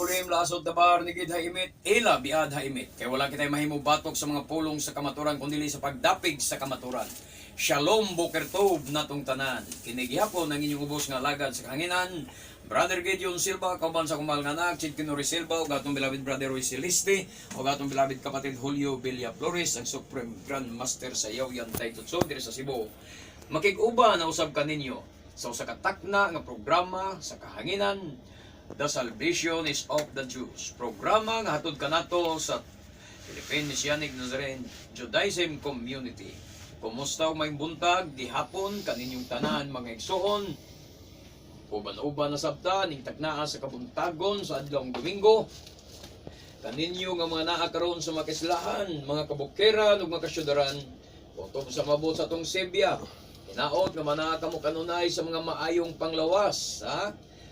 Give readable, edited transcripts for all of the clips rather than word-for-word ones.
Kulim lasod dabar nigid haimit ila biad haimit kay wala kitay mahimo batok sa mga pulong sa kamaturan kundi sa pagdapig sa kamaturan. Shalom, boker tov natong tanan. Kini gihapon ang inyong ubos nga alagad sa kahanginan, Brother Gideon Silva, kauban sa akong mahal nga anak, Chid Kinori Silva, ug atong beloved Brother Roy Celeste, ug atong beloved kapatid Julio Villa Flores, ang Supreme Grand Master sa Yaw-Yan Taitutso diri sa Cebu. Makig-uban na usab kaninyo sa usa ka takna nga programa sa kahanginan, The Salvation is of the Jews. Programa nga hatod kanato sa Philippine Messianic Nazarene Judaism Community. Kumusta og may buntag gihapon kaninyong tanan, mga igsoon? Uban-uban na sabta ning taknaa sa kabuntagon sa adlawng Domingo. Kaninyo nga mga naa karon sa makislahan, mga kabukiran ug mga kasyudaran, kutob sa mabot sa atong Sebya. Hinaot nga manaa kamo kanunay sa mga maayong panglawas, ha?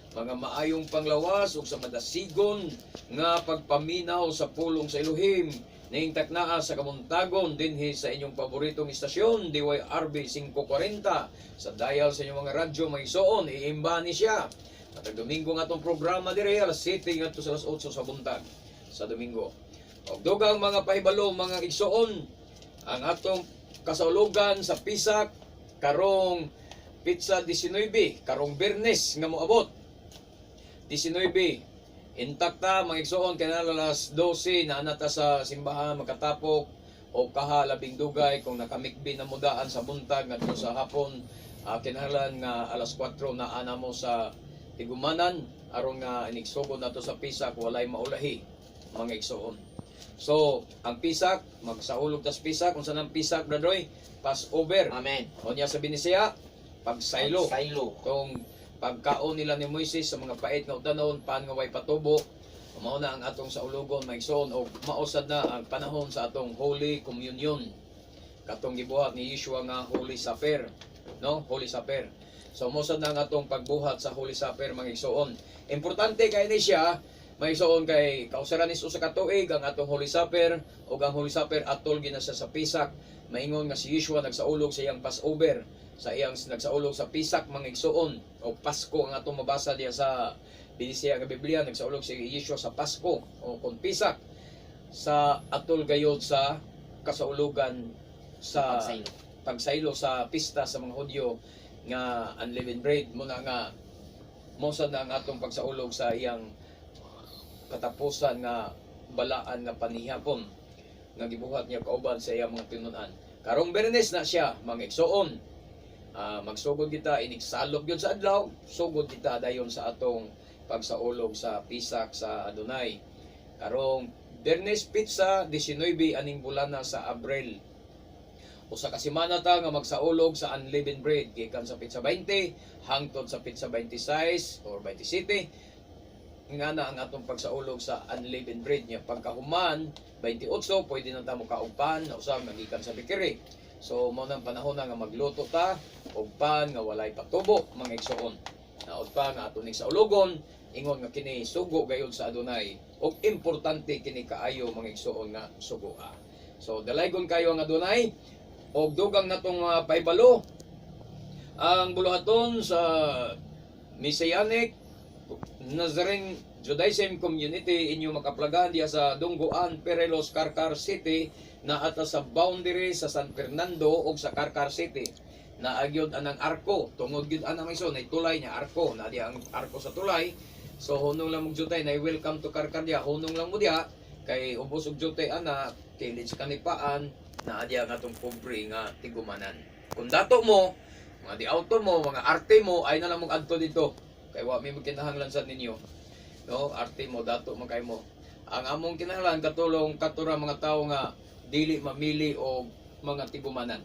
Mga maayong panglawas ug sa madasigon nga pagpaminaw sa pulong sa Elohim ning taknaa sa kabuntagon dinhi sa inyong paboritong istasyon, DYRB 540 sa dial sa inyong mga radyo, mga igsoon. Iimba ni siya. Matag Domingo nga atong programa dire, alas 7 ngadto sa alas 8 sa buntag sa Domingo. Og dugang mga pahibalo, mga igsoon, ang atong kasaulugan sa Pisak karong petsa 19, karong Biyernes nga moabot, 19. Intakta, mga igsoon, kay alas 12 na nata sa simbahan makatapok o kaha labing dugay kung nakamikbi na mo daan sa buntag ngadto sa hapon, kinahanglan nga alas 4 na ana mo sa tigumanan aron nga inigsugod nato sa Pisak walay maulahi, mga igsoon. So, ang Pisak, magsaulog tas Pisak. Unsa nang Pisak, Brother Roy? Passover. Amen. Unya sa Binisaya, pagsaylo. Saylo. Kung pagkaon nila ni Moises sa mga pait nga utanon, pan nga way patubo, mao na ang atong saulugon, mga igsoon, o mausad na ang panahon sa atong Holy Communion. Katong gibuhat ni Yeshua nga Holy Supper, no? Holy Supper. So mosad na ang atong pagbuhat sa Holy Supper, mga igsoon. Importante kay ni siya, mga igsoon, kay kausaran is usa ka tuig ang atong Holy Supper, ug ang Holy Supper atol gina siya sa Pisak. Maingon nga si Yeshua nagsaulog sa iyang Passover, sa iyang nagsaulog sa Pisak, mga igsoon, o Pasko ang atong mabasa diya sa Binisaya nga Biblia. Nagsaulog si Yeshua sa Pasko o kon Pisak sa atol gayod sa kasaulugan sa Pagsaylo. Pagsaylo sa pista sa mga Hudyo nga unleavened bread muna nga mosad na ang atong pagsaulog sa iyang katapusan nga balaan nga panihapon nga gibuhat niya kauban sa iyang mga tinun-an. Karong Bernes na siya, mga igsoon. Magsugod kita inigsalop yun sa adlaw, sugod kita dayon sa atong pagsaulog sa Pisak sa Adonai. Karong Bernes, petsa 19 aning bulana sa Abril. Usa ka semana ta nga magsaulog sa unleavened bread gikan sa petsa 20 hangtod sa petsa 26 or 27 nga na ang atong pagsaulog sa unleavened bread niya. Pagkahuman 28, pwede na ta mo kaog pan na usab nga gikan sa bakery. So mao nang panahon na nga magluto ta og pan nga walay patubo, mga igsoon. Naod pa nga ato ning saulugon ingon nga kini sugo gayud sa Adonai ug importante kini kaayo, mga igsoon, nga sugoa. So dalaygon kayo ang Adonai. Og dugang natong mga pahibalo, ang buluhaton sa Messianic Nazarene Judaism Community inyo makaplagan diya sa Dunggoan, Perelos, Carcar City na ata sa boundary sa San Fernando ug sa Carcar City. Naagyod anang arko tungod gyud anang iso nay tulay niya arko na diya ang arko sa tulay. So hunong lang mong jutay na "Welcome to Carcar" diya, hunong lang mo diya kay ubos og jutay ana kilid sa kanipaan na diya nga atong pobre nga tigumanan. Kung dato mo, mga di auto mo, mga arte mo, ay na lang mong adto dito kay wa may kinahanglan sa ninyo, no? Arte mo, dato man kay mo. Ang among kinahanglan katulong katura mga tawo nga dili mamili og mga tigumanan,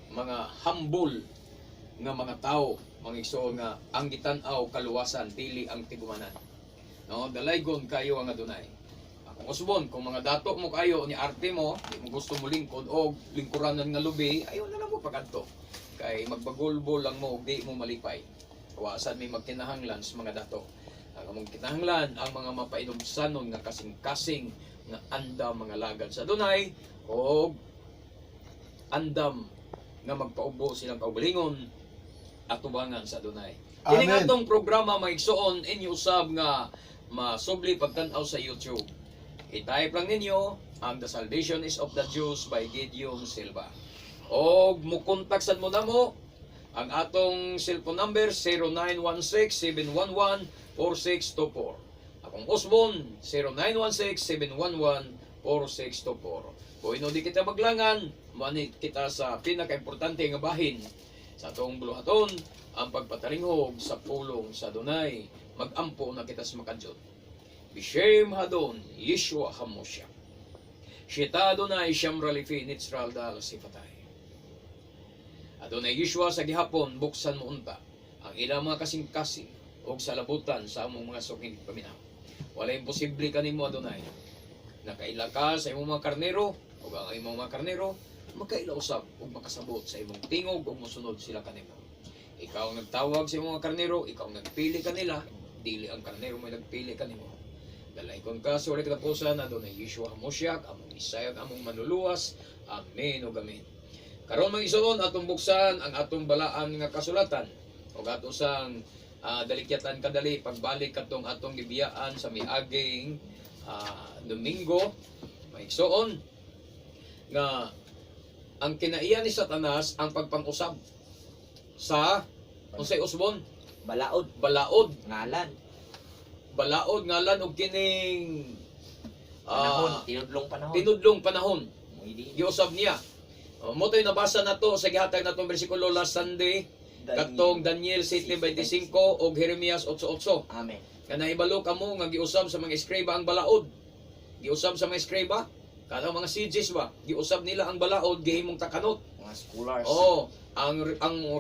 mga humble nga mga tao, mga igsoon, nga ang gitan-aw kaluwasan, dili ang tigumanan, no? Dalaygon kayo ang Adonai. Akong usbon, kung mga dato mo kayo ni arte mo, di mo gusto mo lingkod og lingkuranan nga lubi, ayo na lang mo pagadto kay magbagulbol lang mo ug di mo malipay. Wasan may magkinahanglan sa mga dato. Ang among kinahanglan ang mga mapainumsanon nga kasing-kasing nga andam mga lagad sa Adonai og andam nga magpaubo silang kaugalingon atubangan sa Adonai. Kini Amen. atong programa, mga igsoon, inyo usab nga Masubli pagtan-aw sa YouTube. I-type lang ninyo ang "The Salvation is of the Jews" by Gideon Silva. Og mukontak sad mo namo, ang atong cellphone number 0916-711-4624. Akong usbon 0916-711-4624. Kung di kita maglangan, manit kita sa pinakaimportante nga bahin sa atong buluhaton, ang pagpatalinghog sa pulong sa Adonay. Magampo na kita sa Makadiyot. Bishem Hadon, Yeshua Hamosya. Shita Adonai Shamra Lifi Nitzral Dal Sifatay. Adonai Yeshua, sa gihapon, buksan mo unta ang ilang mga kasing-kasing o sa labutan sa among mga suking paminaw. Wala imposible kanimo, Adonai. Nakaila ka sa imong mga karnero ug ang imong mga karnero makaila usab ug makasabot sa imong tingog ug mosunod sila kanimo. Ikaw ang nagtawag sa imong mga karnero, ikaw ang nagpili kanila, dili ang karnero mo nagpili kanimo. Dalaygon ka sa walay katapusan, Adonai Yeshua Hamosyak, among Misayag, among manluluwas. Amen ug amen. Karon, mga igsoon, atong buksan ang atong balaan nga kasulatan ug ato sang dalikyatan kadali pagbalik katong atong gibiyaan sa miaging Domingo. Mga igsoon, nga ang kinaiya ni Satanas ang pagpang-usab sa unsay, usbon? Balaod. Balaod. Ngalan. Balaod, ngalan og kining Panahon. Tinudlong panahon. Tinudlong panahon. Muidi. Giusab niya. Oh, mo to'y nabasa nato sa gihatag natong bersikulo last Sunday, katong Daniel 7:25 ug Jeremias 8:8. Amen. Nga naibalo kamo nga giusab sa mga eskriba ang balaod. Giusab sa mga eskriba, kada mga sages ba, giusab nila ang balaod, gihimong takanot. Mga scholars. Oh, ang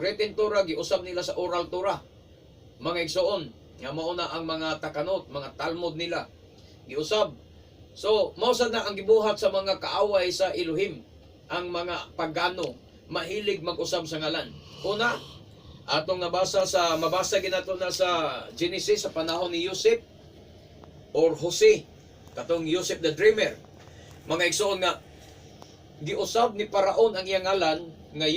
written Torah giusab nila sa oral Torah. Mga igsoon, nga mao na ang mga takanot, mga Talmud nila giusab. So, mao sad na ang gibuhat sa mga kaaway sa Elohim, ang mga pagano, mahilig mag-usab sa ngalan. Una, atong nabasa sa mabasa ginato na sa Genesis sa panahon ni Joseph or Jose, katong Joseph the Dreamer. Mga igsoon, nga giusab ni Paraon ang iyang ngalan nga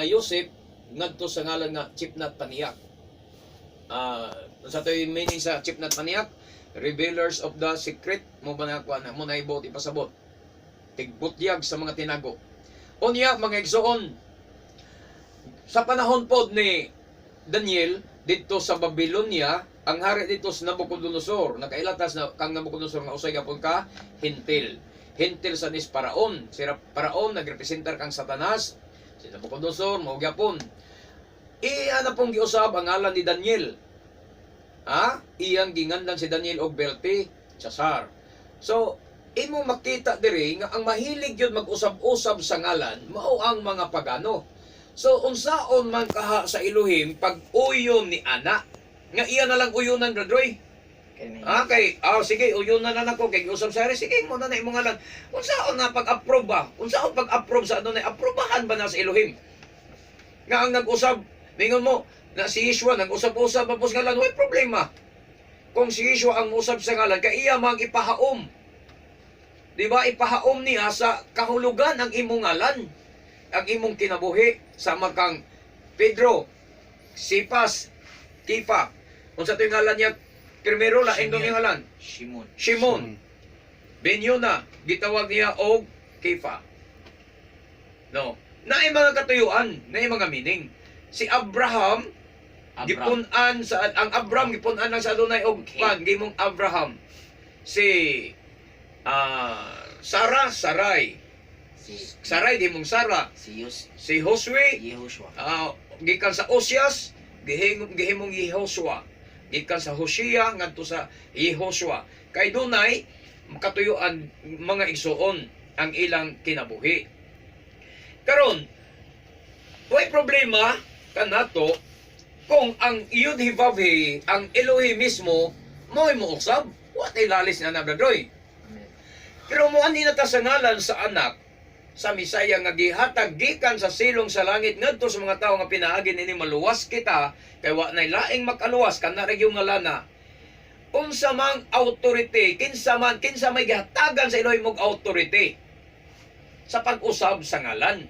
Joseph ngadto sa ngalan nga Chipnat Paniak. Sa to'y meaning sa Chipnat Paniak, revealers of the secret mo ba na kuan mo na ibot ipasabot. Tigbutyag sa mga tinago. Unya, mga igsoon, sa panahon pod ni Daniel didto sa Babylonia, ang hari dito sa Nabucodonosor, nakailatas na kang Nabucodonosor nga usay gapon ka Hentil. Hentil sa nis Paraon. Si Paraon nagrepresentar kang Satanas. Si Nabucodonosor mao gyapon. Iya na pong giusab ang ngalan ni Daniel. Ha? Iyang ginganlan si Daniel og Belteshazzar. So, imo makita diri nga ang mahilig yun mag-usab-usab sa ngalan mao ang mga pagano. So unsaon man kaha sa Elohim pag uyon ni ana nga iya na lang uyunan, Brad Roy? Kay Ah, kay sige, uyunan na nako kay giusab sa hari. Sige mo na na imong ngalan. Unsaon na pag-approve ba? Unsaon pag-approve sa ano na aprobahan ba na sa Elohim? Nga ang nag-usab, mingon mo na si Yeshua nag-usab-usab pa sa ngalan, way problema. Kung si Yeshua ang usab sa ngalan, kay iya mang ipahaom. Di ba? Ipahaom niya sa kahulugan ang imong ngalan, ang imong kinabuhi sama kang Pedro, Sipas, Kifa. Unsa to yung ngalan niya? Primero lain dong yung ngalan. Shimon. Shimon. Ben Yona, gitawag niya og Kefa. No. Naay mga katuyuan, naay mga meaning. Si Abraham, Abraham. gipun-an sa ang Abram gipun-an lang sa Adonai og pan gimong Abraham. Si Sarah, Sarai. Si Sarai di mong Sarah. si Yus Si Josue, Yehoshua. Gikan sa Osias, gihimong Yehoshua. Gikan sa Hosea ngadto sa Yehoshua. Kay dunay katuyuan, mga igsoon, ang ilang kinabuhi. Karon, way problema kanato kung ang Yud He Vav He, ang Elohim mismo, mo'y mousab. What ay lalis na na, Brad Roy? Amen. Pero mo ani na ta sa ngalan sa anak sa Misaya nga gihatag gikan sa silong sa langit ngadto sa mga tawo nga pinaagi nini maluwas kita, kay wa nay laing makaluwas kana ra gyud ngalana. Unsa mang authority, kinsa man, kinsa may gihatagan sa Elohim og authority sa pag-usab sa ngalan?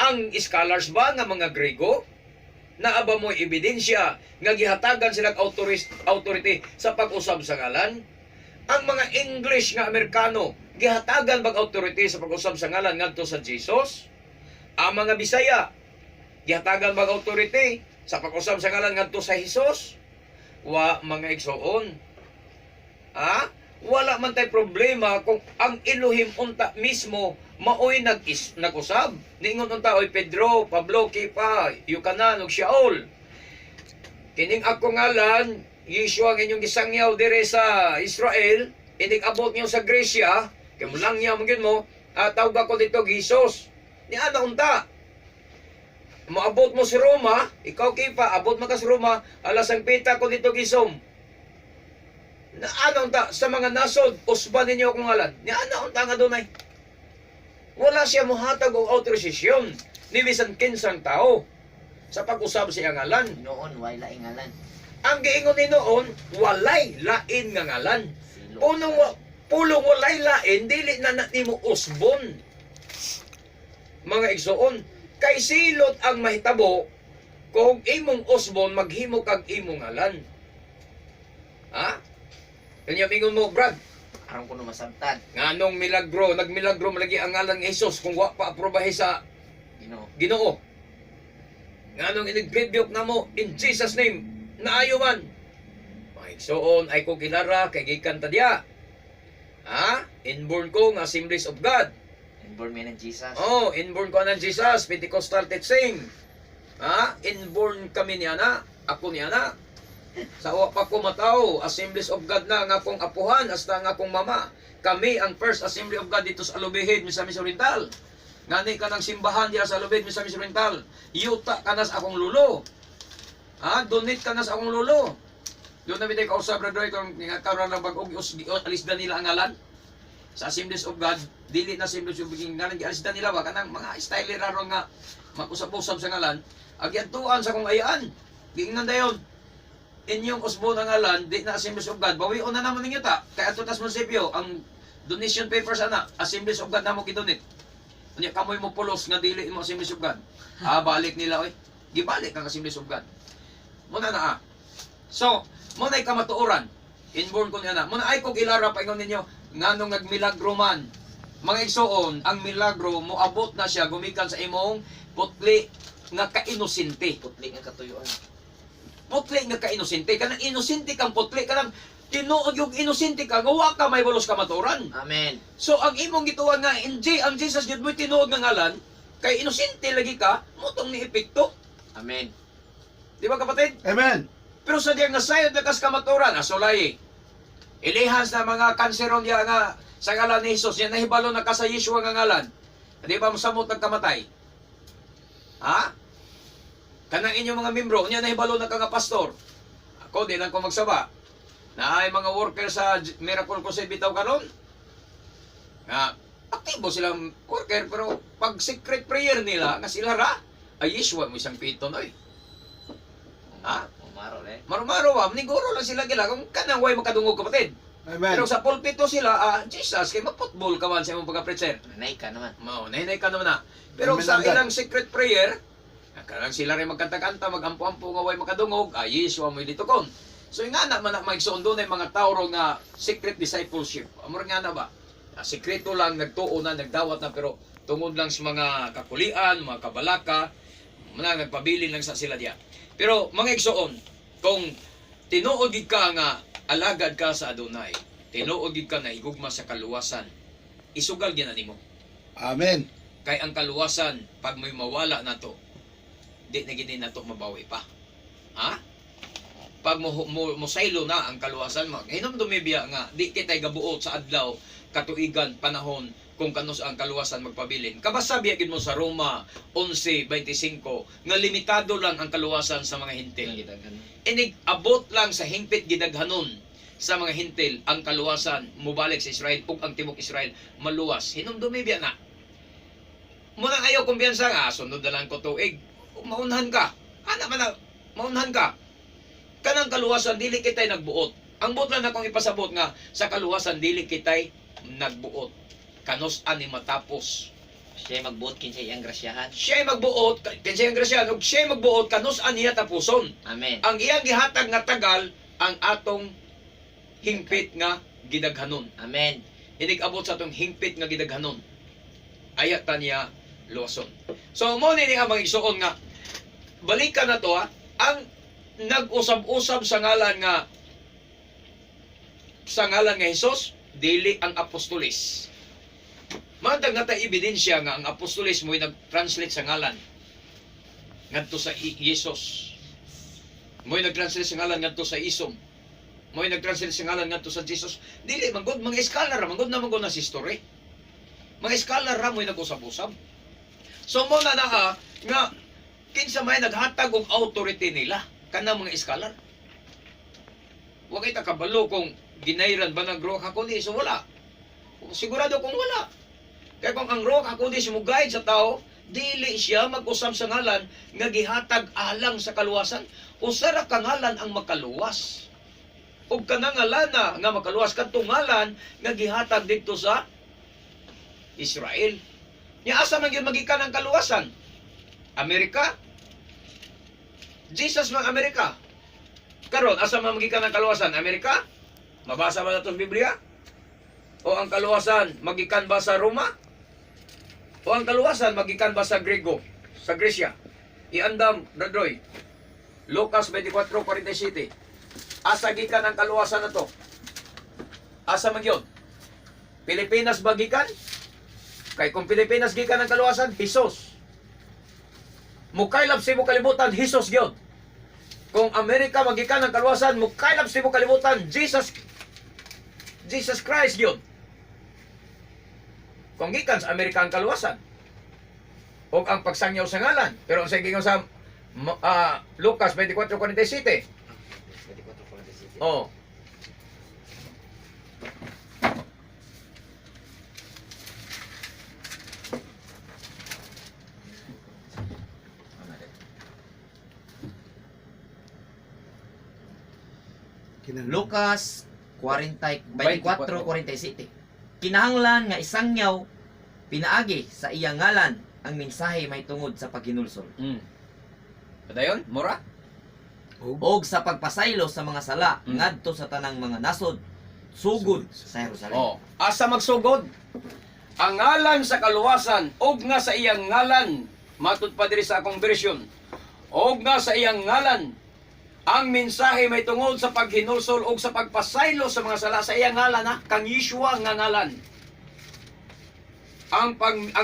Ang scholars ba nga mga Grego? Naa ba mo ebidensya nga gihatagan sila authority sa pag-usab sa ngalan? Ang mga English nga Amerikano, gihatagan bag authority sa pag-usab sa ngalan ngadto sa Jesus? Ang mga Bisaya, gihatagan bag authority sa pag-usab sa ngalan ngadto sa Jesus? Wa, mga igsoon. Ha? Wala man tay problema kung ang Elohim unta mismo maoy nag-usab. Niingon unta, "Oy Pedro, Pablo, Kefa, Yukanan ug Shaul. Kining ako ngalan, Yeshua ang inyong gisangyaw dire sa Israel, inig abot niyo sa Gresya, kay mulangyaw man gyud mo, tawag ako dito Jesus." Ni ana unta. Moabot mo sa Roma, ikaw Kefa, abot man ka sa Roma, alas ang pita ko dito gisom. Na ano unta sa mga nasod, usban ninyo akong ngalan. Ni ana unta nga dunay. Wala siya mohatag og autorisasyon ni bisan kinsang tao sa pag-usab sa iyang ngalan. Noon, way laing ngalan. Ang giingon ni noon, walay lain nga ngalan. Silo. Pulong walay lain, dili na na nimo usbon. Mga igsoon, kay silot ang mahitabo kung imong usbon maghimo kag imong ngalan. Ha? Kanya mingon mo, Brad, Aron kuno masabtan. nganong milagro, nagmilagro malagi ang ngalan ni Jesus kung wa pa aprobahe sa Ginoo. Ginoo? Nganong inig-rebuke na mo in Jesus name, naayo man. Mga igsoon, ay ko kilara kay gikan ta diya. Ha? Inborn ko nga Assemblies of God. Inborn man ng Jesus. Oh, inborn ko ng Jesus, Pentecostal teaching. Ha? Inborn kami niya na, ako niya na. Sa wa pa ko mataw, Assemblies of God na ang akong apuhan, hasta ang akong mama. Kami ang First Assembly of God dito sa Alubihid, Misamis Oriental. Ngani ka ng simbahan diya sa Alubihid, Misamis Oriental. Yuta ka na sa akong lulo. Ha? Donate ka na sa akong lulo. Doon na bitay kausap, Brother Roy, kung karoon lang bag-og, alis na nila ang ngalan sa Assemblies of God, dili na Assemblies of God ngalan, gialis na nila ba kanang mga style ra ron nga mag-usab-usab sa ngalan, agyadtuan sa kong ayaan. Giingnan dayon. Inyong usbo ng ngalan, di na Assemblies of God, bawion na naman ninyo ta. Kay adto tas munisipyo, ang donation papers ana, Assemblies of God na mo gidonate. Unya kamoy mo pulos nga dili mo Assemblies of God. Ah, balik nila oy. Gibalik ang Assemblies of God. Muna na ah. So, muna ay kamatuoran. Inborn ko niya na. Muna ay ko gilara paingon ninyo nganong nagmilagro man. Mga igsoon, ang milagro moabot na siya gumikan sa imong putli nga kainosente. Putli nga katuyuan. Putli nga kainosente. Kanang inosente kang putli, kanang tinuod yung inosente ka nga wa ka may balos kamatuoran. Amen. So ang imong gituan nga in J, ang Jesus gyud mo'y tinuod nga ngalan kay inosente lagi ka, mutong ni epekto. Amen. Di ba, kapatid? Amen. Pero sa diyang nasayod na kas kamaturan, asulay. Ilihans na mga kanseron diya nga sa ngalan ni Jesus, yan nahibalo na ka sa Yeshua nga ngalan. Di ba masamot nagkamatay? Ha? Kanang inyong mga membro, unya nahibalo na ka nga pastor. Ako, di lang ko magsaba. Na ay mga worker sa Miracle Crusade bitaw karon. Nga, aktibo silang worker, pero pag secret prayer nila, nga sila ra, ay Yeshua mo isang piton, oy. Ha? Umaro eh. Marumaro ba, niguro lang sila gila kung kanang way makadungog, kapatid. Amen. Pero sa pulpito sila, Jesus, kay maputbol ka man sa imong pagka-preacher. Nanay ka naman. Mao, nahinay ka naman na. Pero Amen, sa ang God. ilang secret prayer, kanang sila rin magkanta-kanta, magampo-ampo nga way makadungog, ay Yeshua mo dito kon. So nga na man na maigsoon doon ay mga tao ro nga secret discipleship. Amor nga na ba? Sikreto lang nagtuo na, nagdawat na, pero tungod lang sa mga kakulian, mga kabalaka, mga nagpabilin lang sa sila diya. Pero mga igsoon, kung tinuod gid ka nga alagad ka sa Adonai, tinuod gid ka na higugma sa kaluwasan, isugal gyud na nimo. Amen. Kay ang kaluwasan, pag may mawala na to, di na gid na to mabawi pa. Ha? Pag mo na ang kaluwasan mo, hinom dumibiya nga, di kita'y gabuot sa adlaw, katuigan, panahon, kung kanus ang kaluwasan magpabilin. Kabasa biya gid mo sa Roma 11:25 nga limitado lang ang kaluwasan sa mga Hentil. Inig abot lang sa hingpit gidaghanon sa mga Hentil ang kaluwasan mubalik sa Israel ug ang tibuok Israel maluwas. Hinumdumi biya na. Muna ayaw kumpiyansa nga, sunod na lang ko tuig. Maunhan ka. Ana man na, maunhan ka. Kanang kaluwasan dili kitay nagbuot. Ang buot lang akong ipasabot nga sa kaluwasan dili kitay nagbuot. Kanus ani matapos Siya magbuot kinsa iyang grasyahan. Siya magbuot kinsa iyang grasyahan ug siya magbuot kanus-an niya tapuson. Amen. Ang iyang gihatag nga tagal ang atong hingpit nga gidaghanon. Amen. Inig-abot sa atong hingpit nga gidaghanon. Aya ta niya luwason. So mo ni nga mga igsuon nga balikan na to ha, ang nag-usab-usab sa ngalan nga Hesus dili ang apostolis. Matag na ta ebidensya nga ang apostolis mo'y nag-translate sa ngalan ngadto sa Jesus. Mo'y nag-translate sa ngalan ngadto sa Isom. Mo'y nag-translate sa ngalan ngadto sa Jesus. Dili man gud mga scholar ra man gud na man gud na si story. Mga scholar ra mo'y nag-usab-usab. So mo na naa nga kinsa may naghatag og authority nila kanang mga scholar. Wa kay ta kabalo kung ginayran ba ng Ruach HaKodesh o wala. Sigurado kung wala. Kaya kung ang Ruach HaKodesh mo guide sa tao, dili siya mag-usab sa ngalan nga gihatag alang sa kaluwasan. Usa ra ka ngalan ang makaluwas. Ug kanang ngalana nga makaluwas kadtong ngalan nga gihatag didto sa Israel. Nya asa man gyud magikan ang kaluwasan? Amerika? Jesus man Amerika. Karon asa man magikan ang kaluwasan? Amerika? Mabasa ba nato sa Biblia? O ang kaluwasan magikan ba sa Roma? O ang kaluwasan magikan ba sa Grego? Sa Gresya? Iandam, Brad Roy. Lucas 24:47. Asa gikan ang kaluwasan na to? Asa man gyud? Pilipinas ba gikan? Kay kung Pilipinas gikan ang kaluwasan, Jesus. Mukaylap sa imong kalibutan, Jesus gyud. Kung Amerika magikan ang kaluwasan, mukaylap sa imong kalibutan, Jesus Jesus Christ gyud. Kung gikan sa Amerika ang kaluwasan, o ang pagsangyaw sa ngalan, pero ang gikan sa Lucas 24:47. 24:47. Oh. Lucas 40 24:47. Kinahanglan nga isangyaw pinaagi sa iyang ngalan ang mensahe mahitungod sa paghinulsol Padayon, mura? og sa pagpasaylo sa mga sala ngadto sa tanang mga nasod sugod sa Jerusalem. Oh, asa magsugod? Ang ngalan sa kaluwasan og nga sa iyang ngalan, matud pa diri sa akong version. Og nga sa iyang ngalan, ang mensahe may tungod sa paghinulsol og sa pagpasaylo sa mga sala sa iyang ngalan ha, kang Yeshua nga ngalan. Ang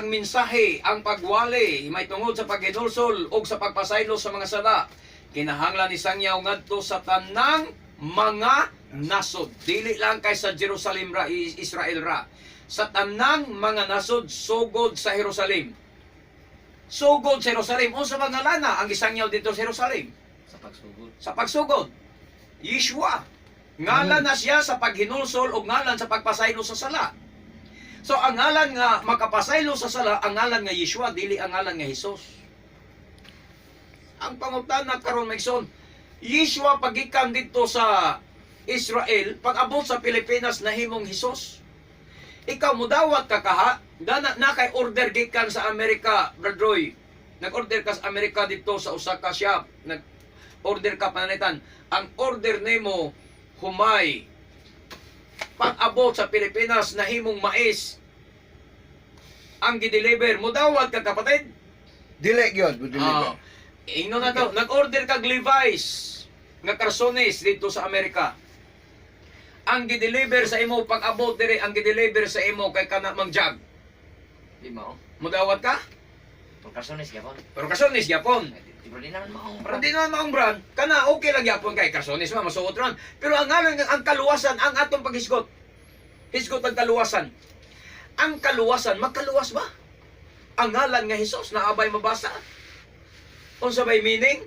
mensahe, ang pagwali may tungod sa paghinulsol og sa pagpasaylo sa mga sala. Kinahanglan isangyaw ngadto sa tanang mga nasod. Dili lang kay sa Jerusalem ra, Israel ra. Sa tanang mga nasod sugod sa Jerusalem. Sugod sa Jerusalem. Unsa ba ngalana ang isangyaw dito sa Jerusalem? Sa pagsugod. Sa pagsugod. Yeshua. Ngalan na siya sa paghinulsol o ngalan sa pagpasaylo sa sala. So ang ngalan nga makapasaylo sa sala, ang ngalan nga Yeshua, dili ang ngalan nga Jesus. Ang pangutana karon Megson, Yeshua pagikan dito sa Israel, pag-abot sa Pilipinas nahimong Jesus. Ikaw mudawat ka kaha, dana na kay order gikan sa Amerika, Brad Roy. Nag-order ka sa Amerika dito sa usa ka shop, nag-order ka pananglitan. Ang order nimo humay. Pag-abot sa Pilipinas nahimong mais. Ang gideliver, mudawat ka, kapatid. Dili gyud, dili. Ah, ingnon na to, nag-order kag Levi's nga karsones dito sa Amerika. Ang gideliver sa imo pag-abot diri, ang gideliver sa imo kay kana mang jag. Di mao. Mudawat ka? Pero karsones gyapon. Pero karsones gyapon. Di pero di naman maong Pero di naman maong brand, kana okay lang gyapon kay karsones man masuot ron. Pero ang ngalan ang kaluwasan ang atong paghisgot. Hisgot ang kaluwasan. Ang kaluwasan, makaluwas ba? Ang ngalan nga Hesus na abay mabasa. Unsa bay meaning?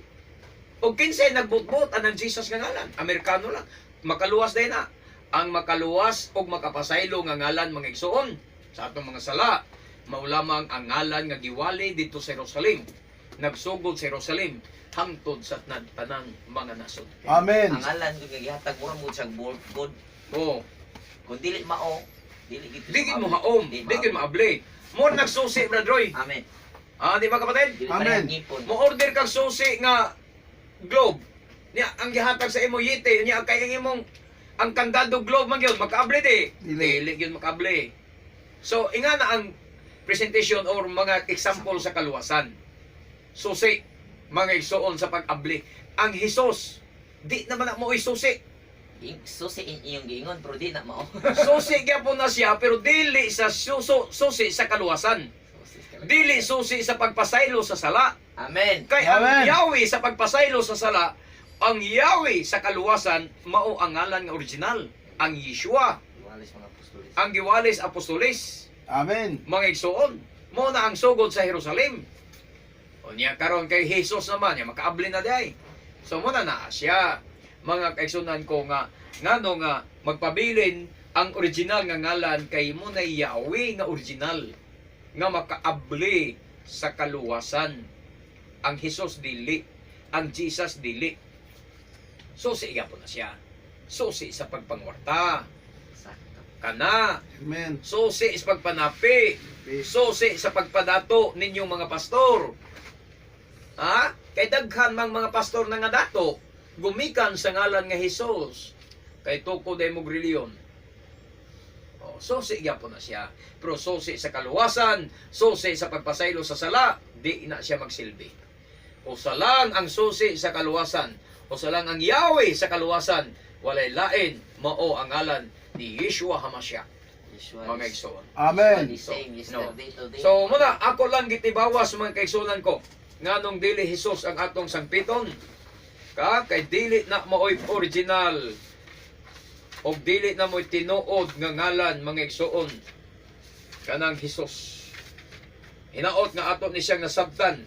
O kinsay nagbutbot anang Jesus nga ngalan? Amerikano lang. Makaluwas day na. Ang makaluwas og makapasaylo nga ngalan mga igsoon sa atong mga sala, mao lamang ang ngalan nga giwali didto sa Jerusalem. Nagsugod sa Jerusalem hangtod sa tanang mga nasod. Amen. Ang ngalan gyud nga gihatag mura mo siyang bolt god. Oh, Kung dili mao, dili gid di gid mo haom, di gid maabli. Mo nagsusi, Brad Roy. Amen. Ah, di ba, kapatid? Dili Amen. parehang ngipon. Mo order kag susi nga globe. Niya ang gihatag sa imo yete, niya kay ang imong ang kandado globe man gyud makaabli di. Dili. Dili gyud makaabli. So inga na ang presentation or mga example sa kaluwasan. Susi, mga igsuon sa pag-abli. Ang Hesus, di naman na mo susi. Susi iyong giingon pero di na mao. Susi gyapon na siya pero dili sa susi sa kaluwasan. Dili susi sa pagpasaylo sa sala. Amen. Kay ang Amen. Yahweh sa pagpasaylo sa sala, ang Yahweh sa kaluwasan, mao ang ngalan nga original, ang Yeshua, Giwalis mga apostoles. ang giwalis apostoles, Amen. mga igsuon. Mao na ang sugod sa Jerusalem. O niya karon kay Jesus naman, niya makaabli na day. So mo na naa siya, mga kaigsunan ko, nga ngano nga magpabilin ang original nga ngalan kay mo na Yahweh nga original nga makaabli sa kaluwasan. Ang Jesus dili, ang Jesus dili. Susi po na siya. Susi sa pagpangwarta. Sakto. Kana, Amen. susi sa pagpanapi, susi sa pagpadato ninyong mga pastor. Ha? Kay daghan mang mga pastor na nga dato, gumikan sa ngalan nga Hesus. Kay tuko day mog reliyon. O, susi gyapon na siya. Pero susi sa kaluwasan, susi sa pagpasaylo sa sala, di na siya magsilbi. Usa lang ang susi sa kaluwasan, usa lang ang Yahweh sa kaluwasan, walay lain, mao ang ngalan ni Yeshua Hamashiach, Yeshua mga igsoon. Amen. The same yesterday, today. So muna ako lang gitibawas, mga kaigsunan ko, nganong dili Hesus ang atong sangpiton ka, kay dili na maoy original og dili na mo'y tinuod nga ngalan, mga igsuon, kanang Hesus. Hinaot nga ato ni siyang nasabtan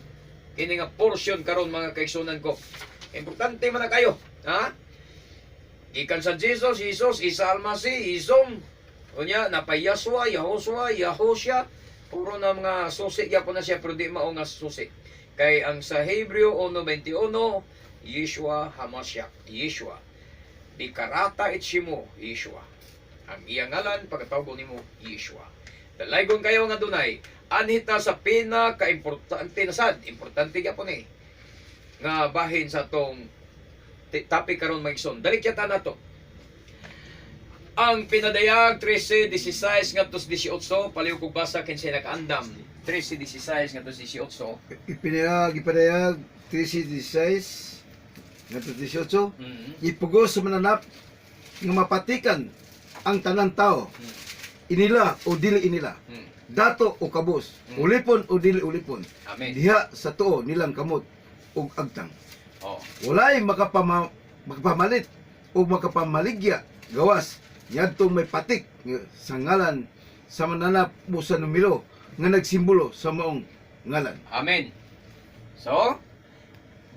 kini nga portion karon, mga kaigsunan ko. Importante man na kayo, ha? Gikan sa Jesus, Jesus, Isa Almasi, Isom. Unya, napay Yaswa, Yahoswa, Yahosya. Puro na mga susi gyapon na siya pero di mao nga susi. Kay ang sa Hebreo 1:21, Yeshua Hamashiach, Yeshua. Bikarata it shimo, Yeshua. Ang iyang ngalan pagkatawag nimo Yeshua. Dalaygon kayo nga dunay anhita sa pinaka-importante na sad, importante gyapon eh nga bahin sa atong topic karon, mga igsoon. Dali kita nato. Ang Pinadayag 13:16 ngadto sa 18, paliw kog basa kinsay nakaandam. 13:16 ngadto sa 18. Ipinayag, ipadayag, 13:16, ngadto 18. Ipugos sa mananap nga mapatikan ang tanan tao, inila o dili inila, dato o kabus, ulipon o dili ulipon, Amen. diha sa tuo nilang kamot ug agtang. Oh. Walay makapamalit o makapamaligya gawas niadtong may patik nga sa ngalan sa mananap mo sa numero nga nagsimbolo sa maong ngalan. Amen. So,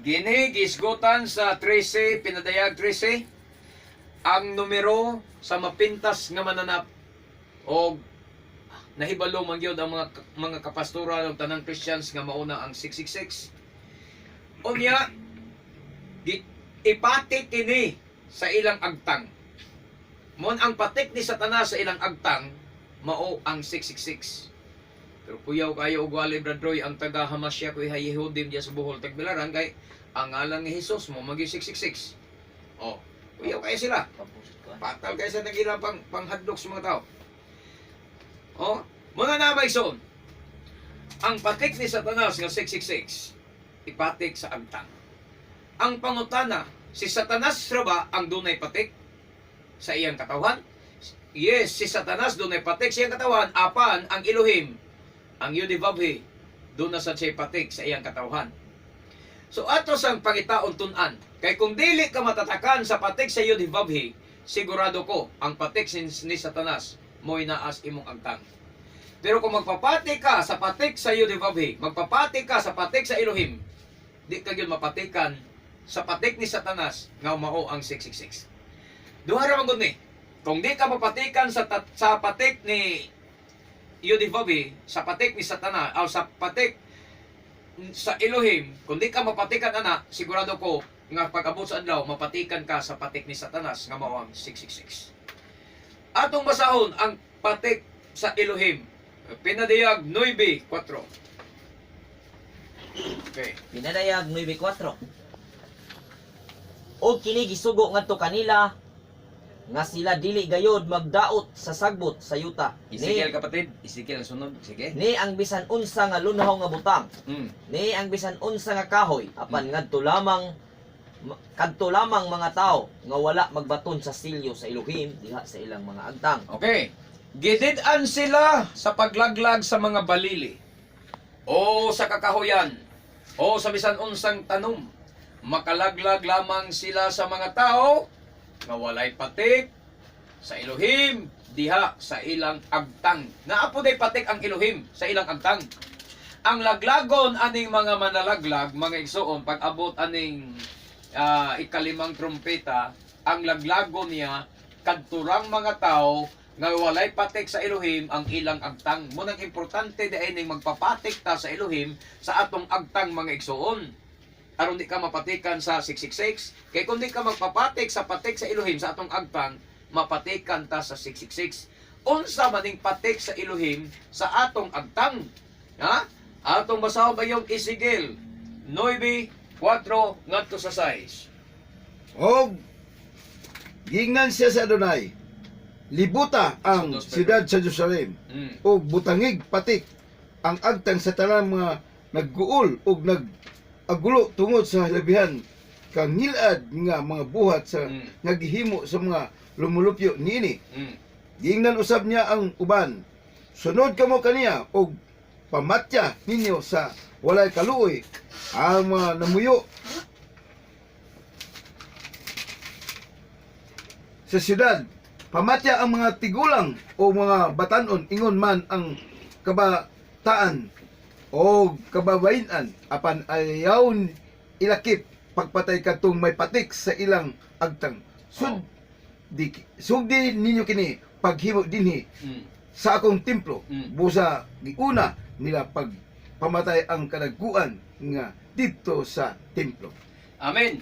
gini gisgutan sa 13, Pinadayag 13, ang numero sa mapintas nga mananap og nahibalo man gyud ang mga kapastura ng tanang Christians nga mauna ang 666. Unya, ipatik kini sa ilang agtang. Mon ang patik ni Satanas sa ilang agtang mao ang 666. Pero kuyaw kayo og wali, Brad Roy, ang taga Hamasya ko Yehudim diya sa Bohol Tagbilaran kay ang ngalan ni Jesus mo magi 666. Oh, kuyaw kayo sila. Pabusot ko, ah. Patal kayo sa nagilang pang panghadlok sa mga tao. Oh, muna na may son. Ang patik ni Satanas nga 666 ipatik sa agtang. Ang pangutana, si Satanas ra ba ang dunay patik sa iyang katawan? Yes, si Satanas dunay patik sa iyang katawan, apan ang Elohim, ang Yudivabhi, doon na sa siya'y patik sa iyang katawan. So ato sang pangitaon tun-an, kay kung dili ka matatakan sa patik sa Yudivabhi, sigurado ko ang patik ni Satanas mo'y naas imong agtang. Pero kung magpapati ka sa patik sa Yudivabhi, magpapati ka sa patik sa Elohim, di ka gyud mapatikan sa patik ni Satanas nga mao ang 666. Duha ra man gud ni. Kung di ka mapatikan sa patik ni Yudivabhi, sa patik ni Satanas, o sa patik sa Elohim, kung di ka mapatikan ana, sigurado ko nga pag-abot sa adlaw mapatikan ka sa patik ni Satanas nga mao ang 666. Atong basahon ang patik sa Elohim. Pinadayag 9:4. Okay. Pinadayag 9:4. Og kini gisugo ngadto kanila nga sila dili gayod magdaot sa sagbot sa yuta. Ezekiel, Ni, kapatid, Ezekiel ang sunod. Sige. ni ang bisan unsa nga lunhaw nga butang, ni ang bisan unsa nga kahoy, apan ngadto lamang mga tao nga wala magbaton sa silyo sa Elohim diha sa ilang mga agtang. Okay. Gidid-an sila sa paglaglag sa mga balili o sa kakahuyan o sa bisan unsang tanom. Makalaglag lamang sila sa mga tao nga walay patik sa Elohim diha sa ilang agtang. Naa po day patik ang Elohim sa ilang agtang. Ang laglagon aning mga manalaglag, mga igsoon, pag abot aning ikalimang trumpeta, ang laglagon niya kadturang mga tao nga walay patik sa Elohim ang ilang agtang. Munang importante di ning magpapatik ta sa Elohim sa atong agtang, mga igsoon. Aron di ka mapatikan sa 666. Kay kung di ka magpapatik sa patik sa Elohim sa atong agtang, mapatikan ta sa 666. Unsa maning patik sa Elohim sa atong agtang? Ha? Atong basahon ba yung Ezekiel 9:4 ngadto sa 6? Og giingnan siya sa Adonai, libuta ang Sundos, Pedro. siyudad sa Jerusalem ug butangig patik ang agtang sa tanang mga nagguol ug nag-agulo tungod sa labihan kangilad nga mga buhat sa nga gihimo sa mga lumulupyo niini. Giingnan usab niya ang uban, sunod kamo kaniya ug pamatya ninyo sa walay kaluoy ang mga namuyo sa siyudad. Pamatya ang mga tigulang o mga batanon, ingon man ang kabataan o kababain-an, apan ayaw ilakip pagpatay kadtong may patik sa ilang agtang. Sud di sugdi ninyo kini paghimo dinhi sa akong templo. Busa giuna nila pag pamatay ang kadaguan nga didto sa templo. Amen.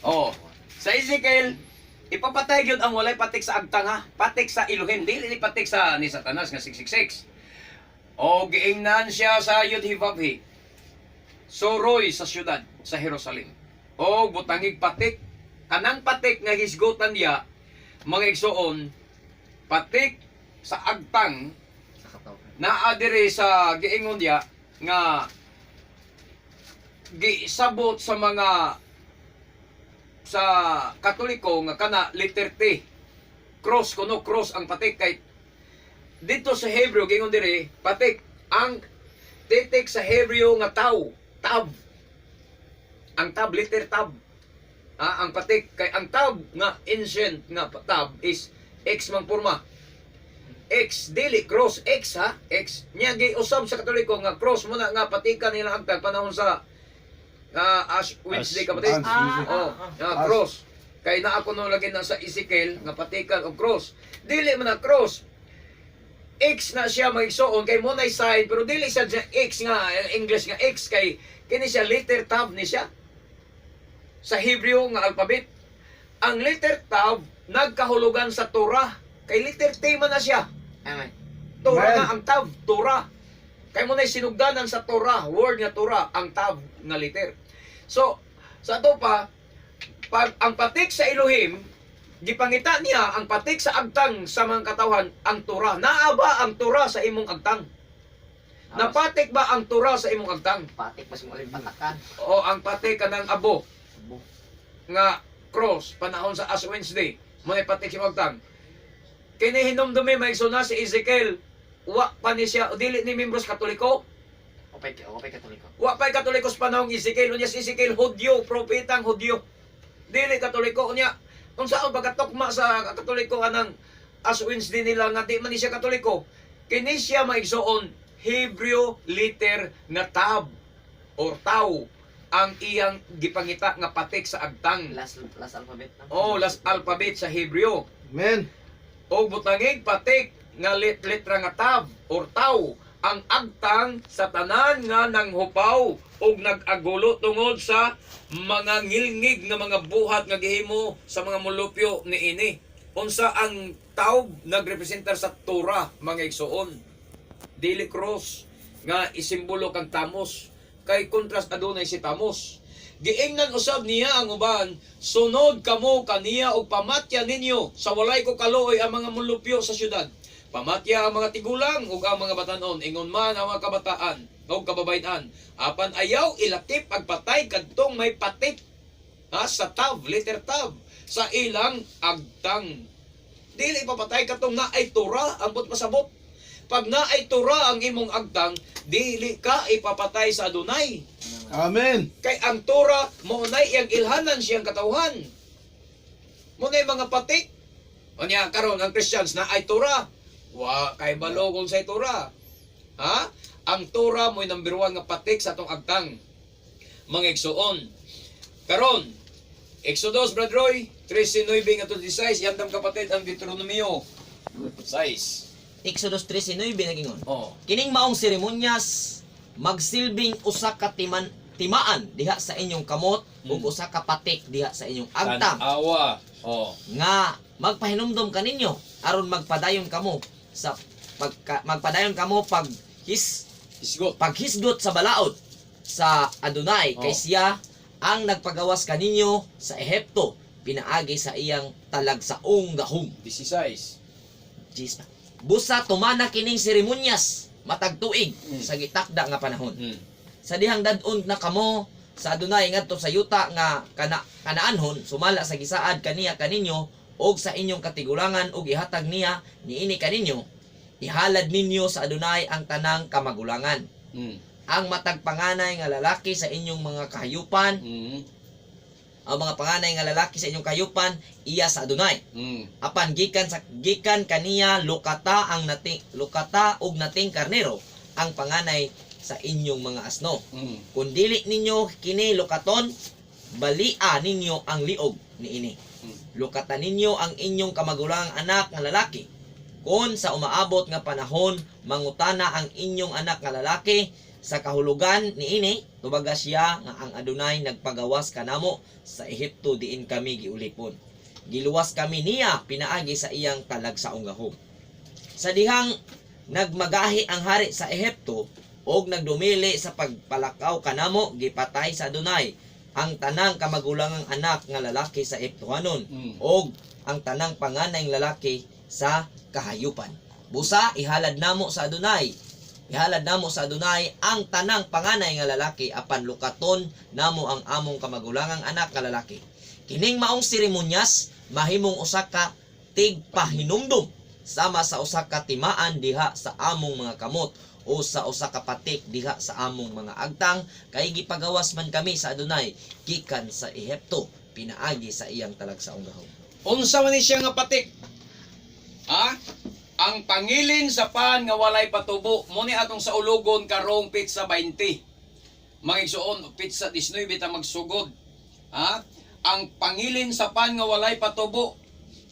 Oh, sa Ezekiel, ipapatay gyud ang walay patik sa agtang, ha. Patik sa Elohim, dili ni patik sa ni Satanas nga 666. O giingnan siya sa Yudhivavhi, suroy sa syudad sa Jerusalem. O butangig patik, kanang patik nga hisgutan niya, mga igsoon, patik sa agtang Sa katawhan. naa diri sa giingon niya nga gisabot sa mga sa Katoliko nga kana letter T, cross kuno, cross ang patik, kay dito sa Hebreo giingon diri patik ang titik sa Hebreo nga tau, tab, ang tab, letter tab. Ang patik kay ang tab nga ancient nga tab is X mang porma, X, dili cross, X ha, X niya. Giusab sa Katoliko nga cross mo na nga patikan nila ang panahon sa Ash Wednesday, kapatid. Ash Wednesday. Oh, nga Ash. cross kay naa kuno lagi na sa Ezekiel nga patikan og cross. Dili man na cross, X na siya, magigsuon, kay mo na sign, pero dili siya dya X nga English nga X, kay kini siya letter tab ni siya sa Hebreo nga alphabet. Ang letter tab nagkahulugan sa Torah, kay letter T man na siya. Amen. Torah Amen. na ang tab, Torah. Kay mo na sinugdanan sa Torah, word nga Torah, ang tab nga letter. So, sa ato pa, pag ang patik sa Elohim, gipangita niya ang patik sa agtang sa mga katawhan, ang Torah. Naa ba ang Torah sa imong agtang? Napatik ba ang Torah sa imong agtang? Patik mas mo patakan. O ang patik kanang abo Abo. nga cross panahon sa Ash Wednesday, mo na patik sa imong agtang. Kini hinumdumi, maigsoon, si Ezekiel, wa pa ni siya, dili ni membros Katoliko. Okay, Katoliko. Wa pa'y Katoliko sa panahong Ezekiel. Unya si Ezekiel, Hudyo, propetang Hudyo. Dili Katoliko. Unya, kung saan pagkatukma sa Katoliko anang Ash Wednesday nila nga di man ni siya Katoliko. Kini siya, maigsoon, Hebreo letter nga tab or tau ang iyang gipangita nga patik sa agtang. Last alphabet na. Oh, last alphabet sa Hebreo. Amen. O butangig patik nga letra nga tab or tau ang agtang sa tanan nga nanghupaw og nag-agulo tungod sa mga ngilngig nga mga buhat nga gihimo sa mga mulupyo niini. Unsa ang taw nagrepresentar sa Torah, mga igsoon. Dili cross nga isimbolo kang Tamos, kay kontras adunay si Tamos. Giingnan usab niya ang uban, "Sunod kamo kaniya og pamatya ninyo sa walay ko kaluoy ang mga mulupyo sa syudad. Pamatya ang mga tigulang ug ang mga batanon, ingon man ang mga kabataan ug kababayen-an. Apan ayaw ilakip pagpatay kadtong may patik," ha, sa tav, letter tav, sa ilang agtang. Dili ipapatay katong naay Tura, ambot pasabot. Pag naay Tura ang imong agtang, dili ka ipapatay sa Adunay. Amen. Kay ang Tura mao nay iyang ilhanan siyang katawhan. Mo nay mga patik. Unya karon ang Christians na ay Tura. Wa kay balo kung sa Tura. Ha? Ang Tura mo'y number 1 nga patik sa atong agtang, mga igsuon. Karon, Exodus, Brad Roy, 13:9 ngadto 16, yandam kapatid ang Deuteronomio 6. Exodus 13:9 nagingon. Oh. Kining maong seremonyas magsilbing usa ka timaan diha sa inyong kamot ug usa ka patik diha sa inyong agtang Tanawa. Oh. nga magpahinumdom kaninyo aron magpadayon kamo sa pagka, magpadayon kamo pag his Isgot. paghisgot sa balaod sa Adonai, kay siya ang nagpagawas kaninyo sa Ehipto pinaagi sa iyang talagsaong gahom. 16. Jeez. Busa tumana kining seremonyas matag tuig sa gitakda nga panahon. Sa dihang dad-on na kamo sa Adonai ngadto sa yuta nga kanaanhon sumala sa gisaad kaniya kaninyo og sa inyong katigulangan og ihatag niya niini kaninyo, ihalad ninyo sa Adonai ang tanang kamagulangan, ang matag panganay nga lalaki sa inyong mga kahayupan. Ang mga panganay nga lalaki sa inyong kahayupan iya sa Adonai. Apan gikan kaniya lukata ang nating lukata og nating karnero ang panganay sa inyong mga asno. Kung dili ninyo kini lukaton, balia ninyo ang liog niini. Lukatan ninyo ang inyong kamagulangang anak nga lalaki. Kung sa umaabot nga panahon mangutana ang inyong anak nga lalaki sa kahulugan niini, tubaga siya nga ang Adonai nagpagawas kanamo sa Ehipto diin kami giulipon. Giluwas kami niya pinaagi sa iyang talagsaong gahom. Sa dihang nagmagahi ang hari sa Ehipto og nagdumili sa pagpalakaw kanamo, gipatay sa Adonai ang tanang kamagulangang anak nga lalaki sa Ehiptohanon og ang tanang panganay lalaki sa kahayupan. Busa ihalad namo sa Adonai. Ihalad namo sa Adonai ang tanang panganay nga lalaki, apan lukaton namo ang among kamagulangang anak nga lalaki. Kining maong seremonyas mahimong usa ka tigpahinumdum sama sa usa ka timaan diha sa among mga kamot o sa usa ka patik diha sa among mga agtang, kay gipagawas man kami sa Adonai gikan sa Ehipto pinaagi sa iyang talagsaong gahom. Unsa man ni siya nga patik? Ha? Ang pangilin sa pan nga walay patubo mo ni atong saulugon karong petsa 20. Mga igsuon, petsa 19 ta magsugod. Ha? Ang pangilin sa pan nga walay patubo.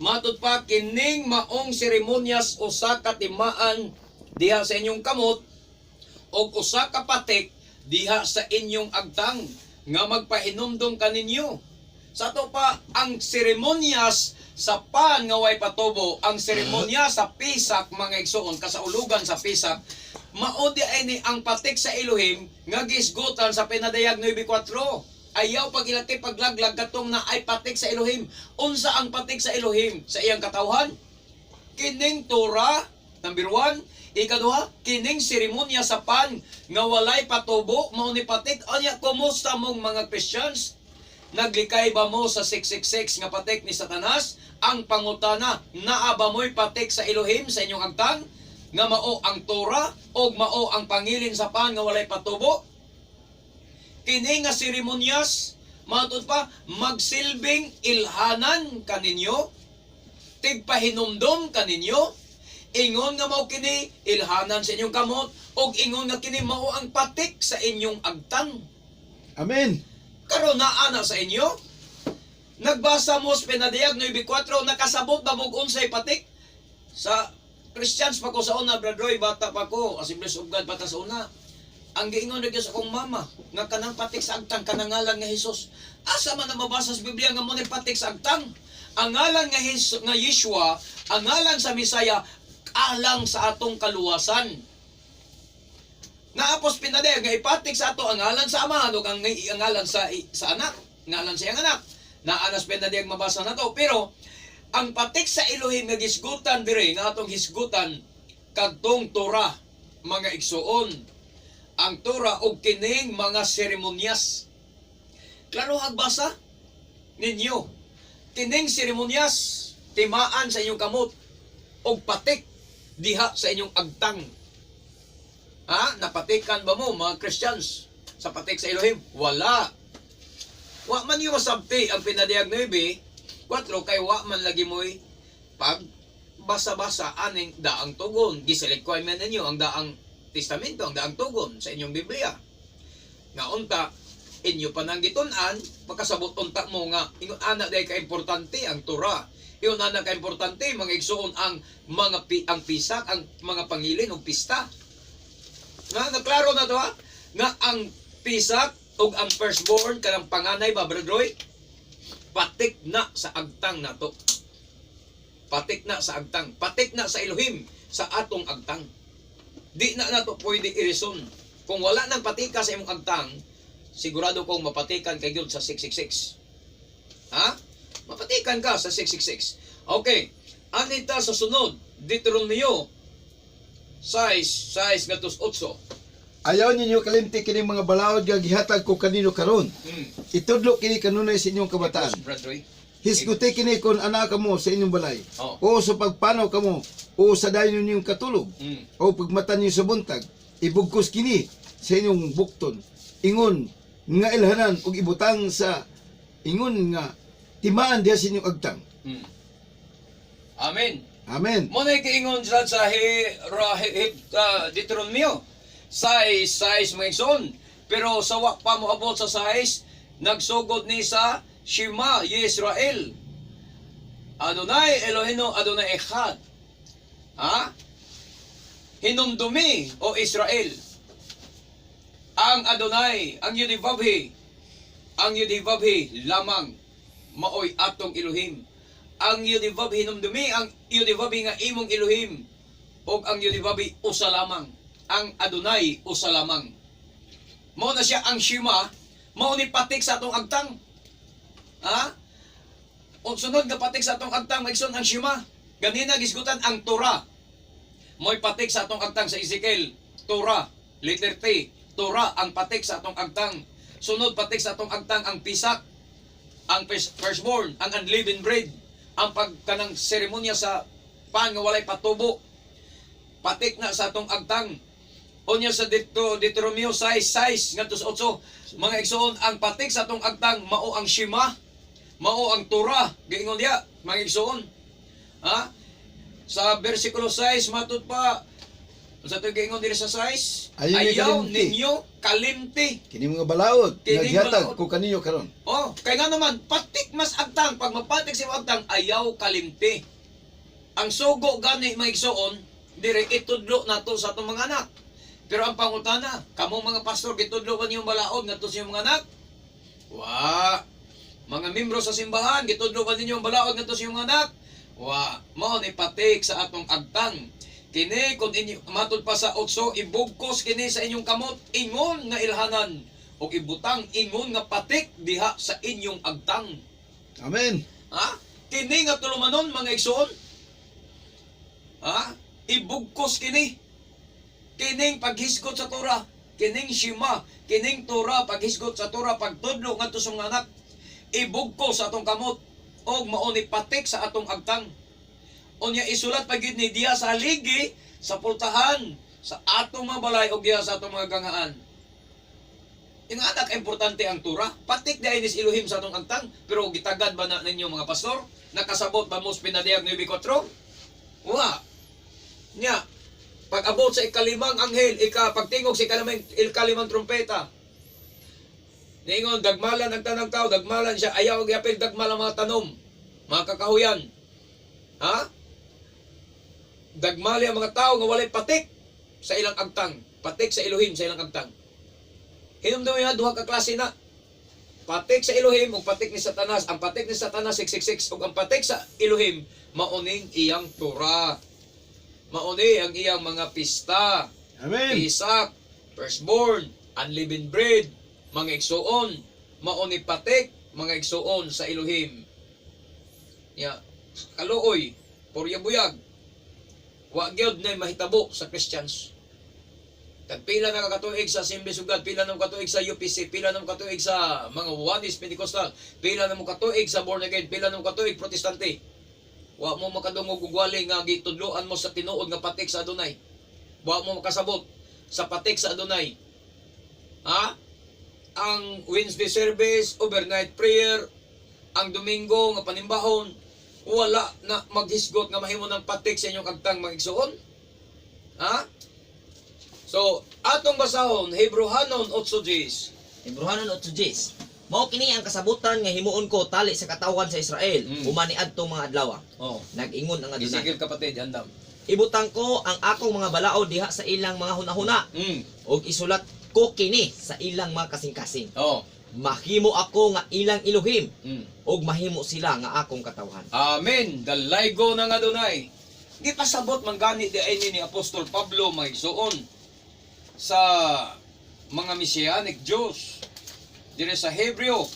Matud pa, kining maong seremonyas usa ka timaan diha sa inyong kamot og usa ka patik diha sa inyong agtang nga magpahinumdum kaninyo. Sa ato pa, ang seremonyas sa pan nga way patubo, ang seremonya sa Pisak, mga igsuon, kasaulugan sa Pisak, mao di ay ni ang patik sa Elohim nga gisgutan sa Pinadayag 9:4. Ayaw pag-ilati paglaglag katong na ay patik sa Elohim. Unsa ang patik sa Elohim sa iyang katawhan? Kining Torah, number 1. Ikaduha, kining seremonya sa pan nga walay patubo, mao ni patik. Anya, kumusta mong mga Christians? Naglikay ba mo sa 666 nga patik ni Satanas? Ang pangutana, naa ba mo'y patik sa Elohim sa inyong agtang? Nga mao ang Torah o mao ang pangilin sa pan nga walay patubo? Kini nga seremonyas, matud pa, magsilbing ilhanan kaninyo, tigpahinumdom kaninyo, ingon nga mao kini ilhanan sa inyong kamot, og ingon nga kini mao ang patik sa inyong agtang. Amen. Karon naa na sa inyo. Nagbasa mo sa Pinadayag 9:4, nakasabot ba mog unsay patik? Sa Christians pa ko sa una, Brad Roy, bata pa ko, Assemblies of God bata sa una. Ang giingon na gyud sa akong mama, nga kanang patik sa agtang kanang ngalan nga Hesus. Asa man na mabasa sa Biblia nga mo ni patik sa agtang? Ang ngalan nga nga Yeshua, ang ngalan sa Misaya, alang sa atong kaluwasan. Naapos pinadayag nga ipatik sa ato ang ngalan sa amahan ug ang ngalan sa anak, ngalan sa iyang anak. Naanas pinadayag mabasa na to, pero ang patik sa Elohim nga gisgutan dire nga atong hisgutan kadtong Torah, mga igsuon, ang Torah og kining mga seremonyas. Klaro hagbasa ninyo. Kining seremonyas timaan sa inyong kamot og patik diha sa inyong agtang. Ha? Napatikan ba mo mga Christians sa patik sa Elohim? Wala. Wa man yung masabti ang pinadayag 9:4 kay wa man lagi mo'y pag basa-basa aning daang tugon. Giselect man ninyo ang daang testamento, ang daang tugon sa inyong Biblia. Nga unta, inyo pa nang gitun-an, makasabot unta mo nga ingon ana day ka importante ang Torah. Ingon ana ka importante mga igsuon ang mga ang pisak, ang mga pangilin og pista. Nga naklaro na to ha? Nga ang pisak ug ang firstborn kanang panganay ba, Brother Roy? Patik na sa agtang nato. Patik na sa agtang. Patik na sa Elohim sa atong agtang. Di na nato pwede irison. Kung wala nang patika sa imong agtang, sigurado kong mapatikan kay gyud sa 666. Ha? Mapatikan ka sa 666. Okay. Anita sa sunod, Deuteronomio 6, 6 ngadto 8. Ayaw ninyo kalimti kining mga balaod nga gihatag ko kanino karon. Itudlo kini kanunay sa inyong kabataan. Brad Roy. Hisguti kini kon ana kamo sa inyong balay. Oh. O sa pagpanaw kamo o sa dayon ninyong katulog. O pagmata ninyo sa buntag, ibugkos kini sa inyong bukton. Ingon nga ilhanan ug ibutang sa ingon nga timaan diha sa inyong agtang. Amen. Amen. Mo na kiingon sa sa he, ra, he, he, Deuteronomio. Size, size mga igsoon. Pero sa wa pa moabot sa size, nagsugod ni sa Shema Yisrael. Adonai Eloheinu Adonai Echad. Ha? Hinumdumi o Israel. Ang Adonai, ang Yudivabhi lamang maoy atong Elohim. Ang Yudivabhi hinumdumi, ang Yudivabhi nga imong Elohim ug ang Yudivabhi usa lamang. Ang Adonai usa lamang. Mao na siya ang Shema, mao ni patik sa atong agtang. Ha? O sunod nga patik sa atong agtang maigsoon ang Shema. Ganina gisgutan ang Torah. Mo'y patik sa atong agtang sa Ezekiel. Torah, letter T. Torah ang patik sa atong agtang. Sunod patik sa atong agtang ang pisak, ang firstborn, ang unleavened bread, ang pagkanang seremonya sa pan nga walay patubo. Patik na sa atong agtang. Unya sa dito Deuteronomio 6:6 ngadto sa 8, mga igsoon, ang patik sa atong agtang mao ang Shema, mao ang Torah, giingon diya, mga igsoon. Ha? Sa versikulo 6 matud pa sa ito giingon diri sa 6, Ayaw ninyo ayaw kalimti. ninyo kalimti. Kini mga balaod nga Kining gihatag balaod. ko kaninyo karon. Oh, kay nga naman, patik mas agtang, pag mapatik sa imong agtang, ayaw kalimti. Ang sugo gani mga igsoon, dire itudlo nato sa atong mga anak. Pero ang pangutana, kamong mga pastor, gitudlo ba niyong balaod ngadto sa inyong mga anak? Wa. Mga membro sa simbahan, gitudlo ba ninyo ang balaod ngadto sa inyong mga anak? Wa. Mao ni patik sa atong agtang. Kini kung inyo matud pa sa 8, ibugkos kini sa inyong kamot ingon nga ilhanan ug ibutang ingon nga patik diha sa inyong agtang. Amen. Ha? Kini nga tulumanon mga igsoon. Ha? Ibugkos kini. Kining paghisgot sa Torah, kining Shema, kining Torah paghisgot sa Torah pagtudlo ngadto sa mga anak. Ibugkos sa atong kamot og mao ni patik sa atong agtang. Unya isulat pa gyud ni diha sa haligi sa pultahan sa atong mga balay og diha sa atong mga ganghaan. Yung anak, importante ang Torah. Patik dahil is Elohim sa atong agtang. Pero gitagad ba na ninyo mga pastor? Nakasabot ba mo sa pinadayag 9:4? Wa. Nya, pag abot sa ikalimang anghel, pagtingog sa ikalimang trumpeta, niingon, dagmalan ang tanang tao, dagmalan siya, ayaw gyapil dagmal ang mga tanom, mga kakahuyan. Ha? Dagmali ang mga tao nga walay patik sa ilang agtang, patik sa Elohim sa ilang agtang. Hinumdumi ha, duha ka klase na. Patik sa Elohim ug patik ni Satanas. Ang patik ni Satanas 666 ug ang patik sa Elohim maoning iyang Torah. Mauni ang iyang mga pista. Amen. Isak, Firstborn, unleavened bread, mga igsuon, mao ni patik, mga igsuon sa Elohim. Ya, kaluoy, purya buyag. Wa gyud na mahitabo sa Christians. Kag pila na katuig sa Assemblies of God, pila na katuig sa UPC, pila na katuig sa mga Oneness Pentecostal, pila na mo katuig sa born again, pila na mo katuig Protestante. Wa mo makadungog og wali nga gitudloan mo sa tinuod nga patik sa Adunay. Wa mo makasabot sa patik sa Adunay. Ha? Ang Wednesday service, overnight prayer, ang Domingo nga panimbahon, wala na maghisgot nga mahimo ng patik sa inyong agtang mga igsuon. Ha? So, atong basahon, Hebreohanon 8:10. Hebreohanon 8:10. Mao kini ang kasabutan nga himuon ko tali sa katawhan sa Israel human niadtong mga adlaw. Oh. Nag-ingon ang Adunay. Ezekiel, kapatid, andam. Ibutang ko ang akong mga balaod diha sa ilang mga hunahuna ug isulat ko kini sa ilang mga kasing-kasing. Mahimo ako nga ilang Elohim ug mahimo sila nga akong katawhan. Amen. Dalaygo ng Adonai. Gipasabot man gani di ay ni Apostol Pablo, mga igsuon, sa mga Messianic Jews. Dire sa Hebreo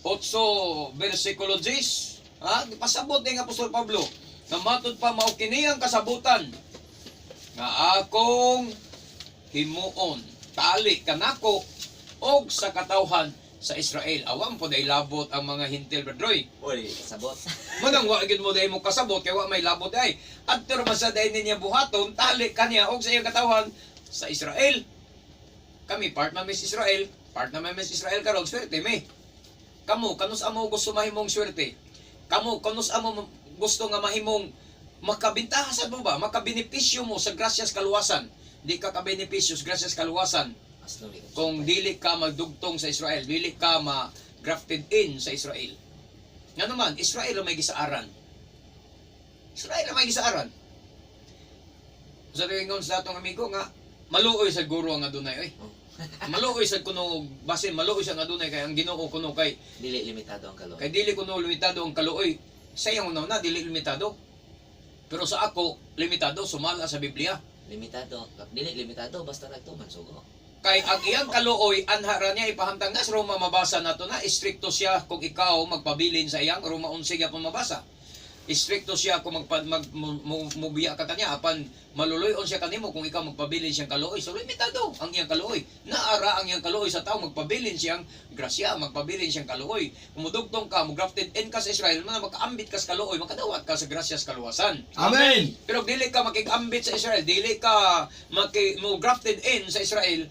8 versikulo 10. Ha? Gipasabot ni Apostol Pablo nga matud pa mao kini ang kasabutan nga akong himuon tali kanako og sa katawhan sa Israel. Awam po day labot ang mga Hentil, Bradroy. Oy, sabot. Manang wa gyud mo day mo kasabot kay wa may labot ay. Adto man sa day niya buhaton tali kaniya og sa iyang katawhan sa Israel. Kami part man mis Israel, part na man mis Israel karon, swerte mi. Kamo kanus amo gusto mahimong swerte? Kamo kanus amo gusto nga mahimong makabintaha sa mo ba, makabenepisyo mo sa grasyas kaluwasan? Di ka kabenepisyo sa grasyas kaluwasan kung dili ka magdugtong sa Israel, dili ka ma-grafted in sa Israel. Nga naman, Israel ang may gisaaran. Israel ang may gisaaran. Sa tingon sa atong amigo nga, maluoy sa guro ang Adunay. Oy. Maluoy sa kuno, basin maluoy sa Adunay kay ang Ginoo kuno kay Dili limitado ang kaluoy. kay dili kuno limitado ang kaluoy. Sa iyang una na dili limitado. Pero sa ako limitado sumala sa Biblia. Limitado, dili limitado basta nagtuman sugo. Kay ang iyang kaluoy anha ra niya ipahamtang na sa Roma, mabasa nato na istrikto siya kung ikaw magpabilin sa iyang Roma 11 gyapon mabasa. Istrikto siya kung magpa, mag, mubiya ka kanya apan maluloy-on siya kanimo kung ikaw magpabilin siyang kaluoy. So limitado ang iyang kaluoy. Naara ang iyang kaluoy sa tao magpabilin siyang grasya, magpabilin siyang kaluoy. Kung mudugtong ka, mo-grafted in ka sa Israel, man makaambit ka sa kaluoy, makadawat ka sa grasyas kaluwasan. Amen. Pero dili ka makikambit sa Israel, dili ka maki, mo grafted in sa Israel,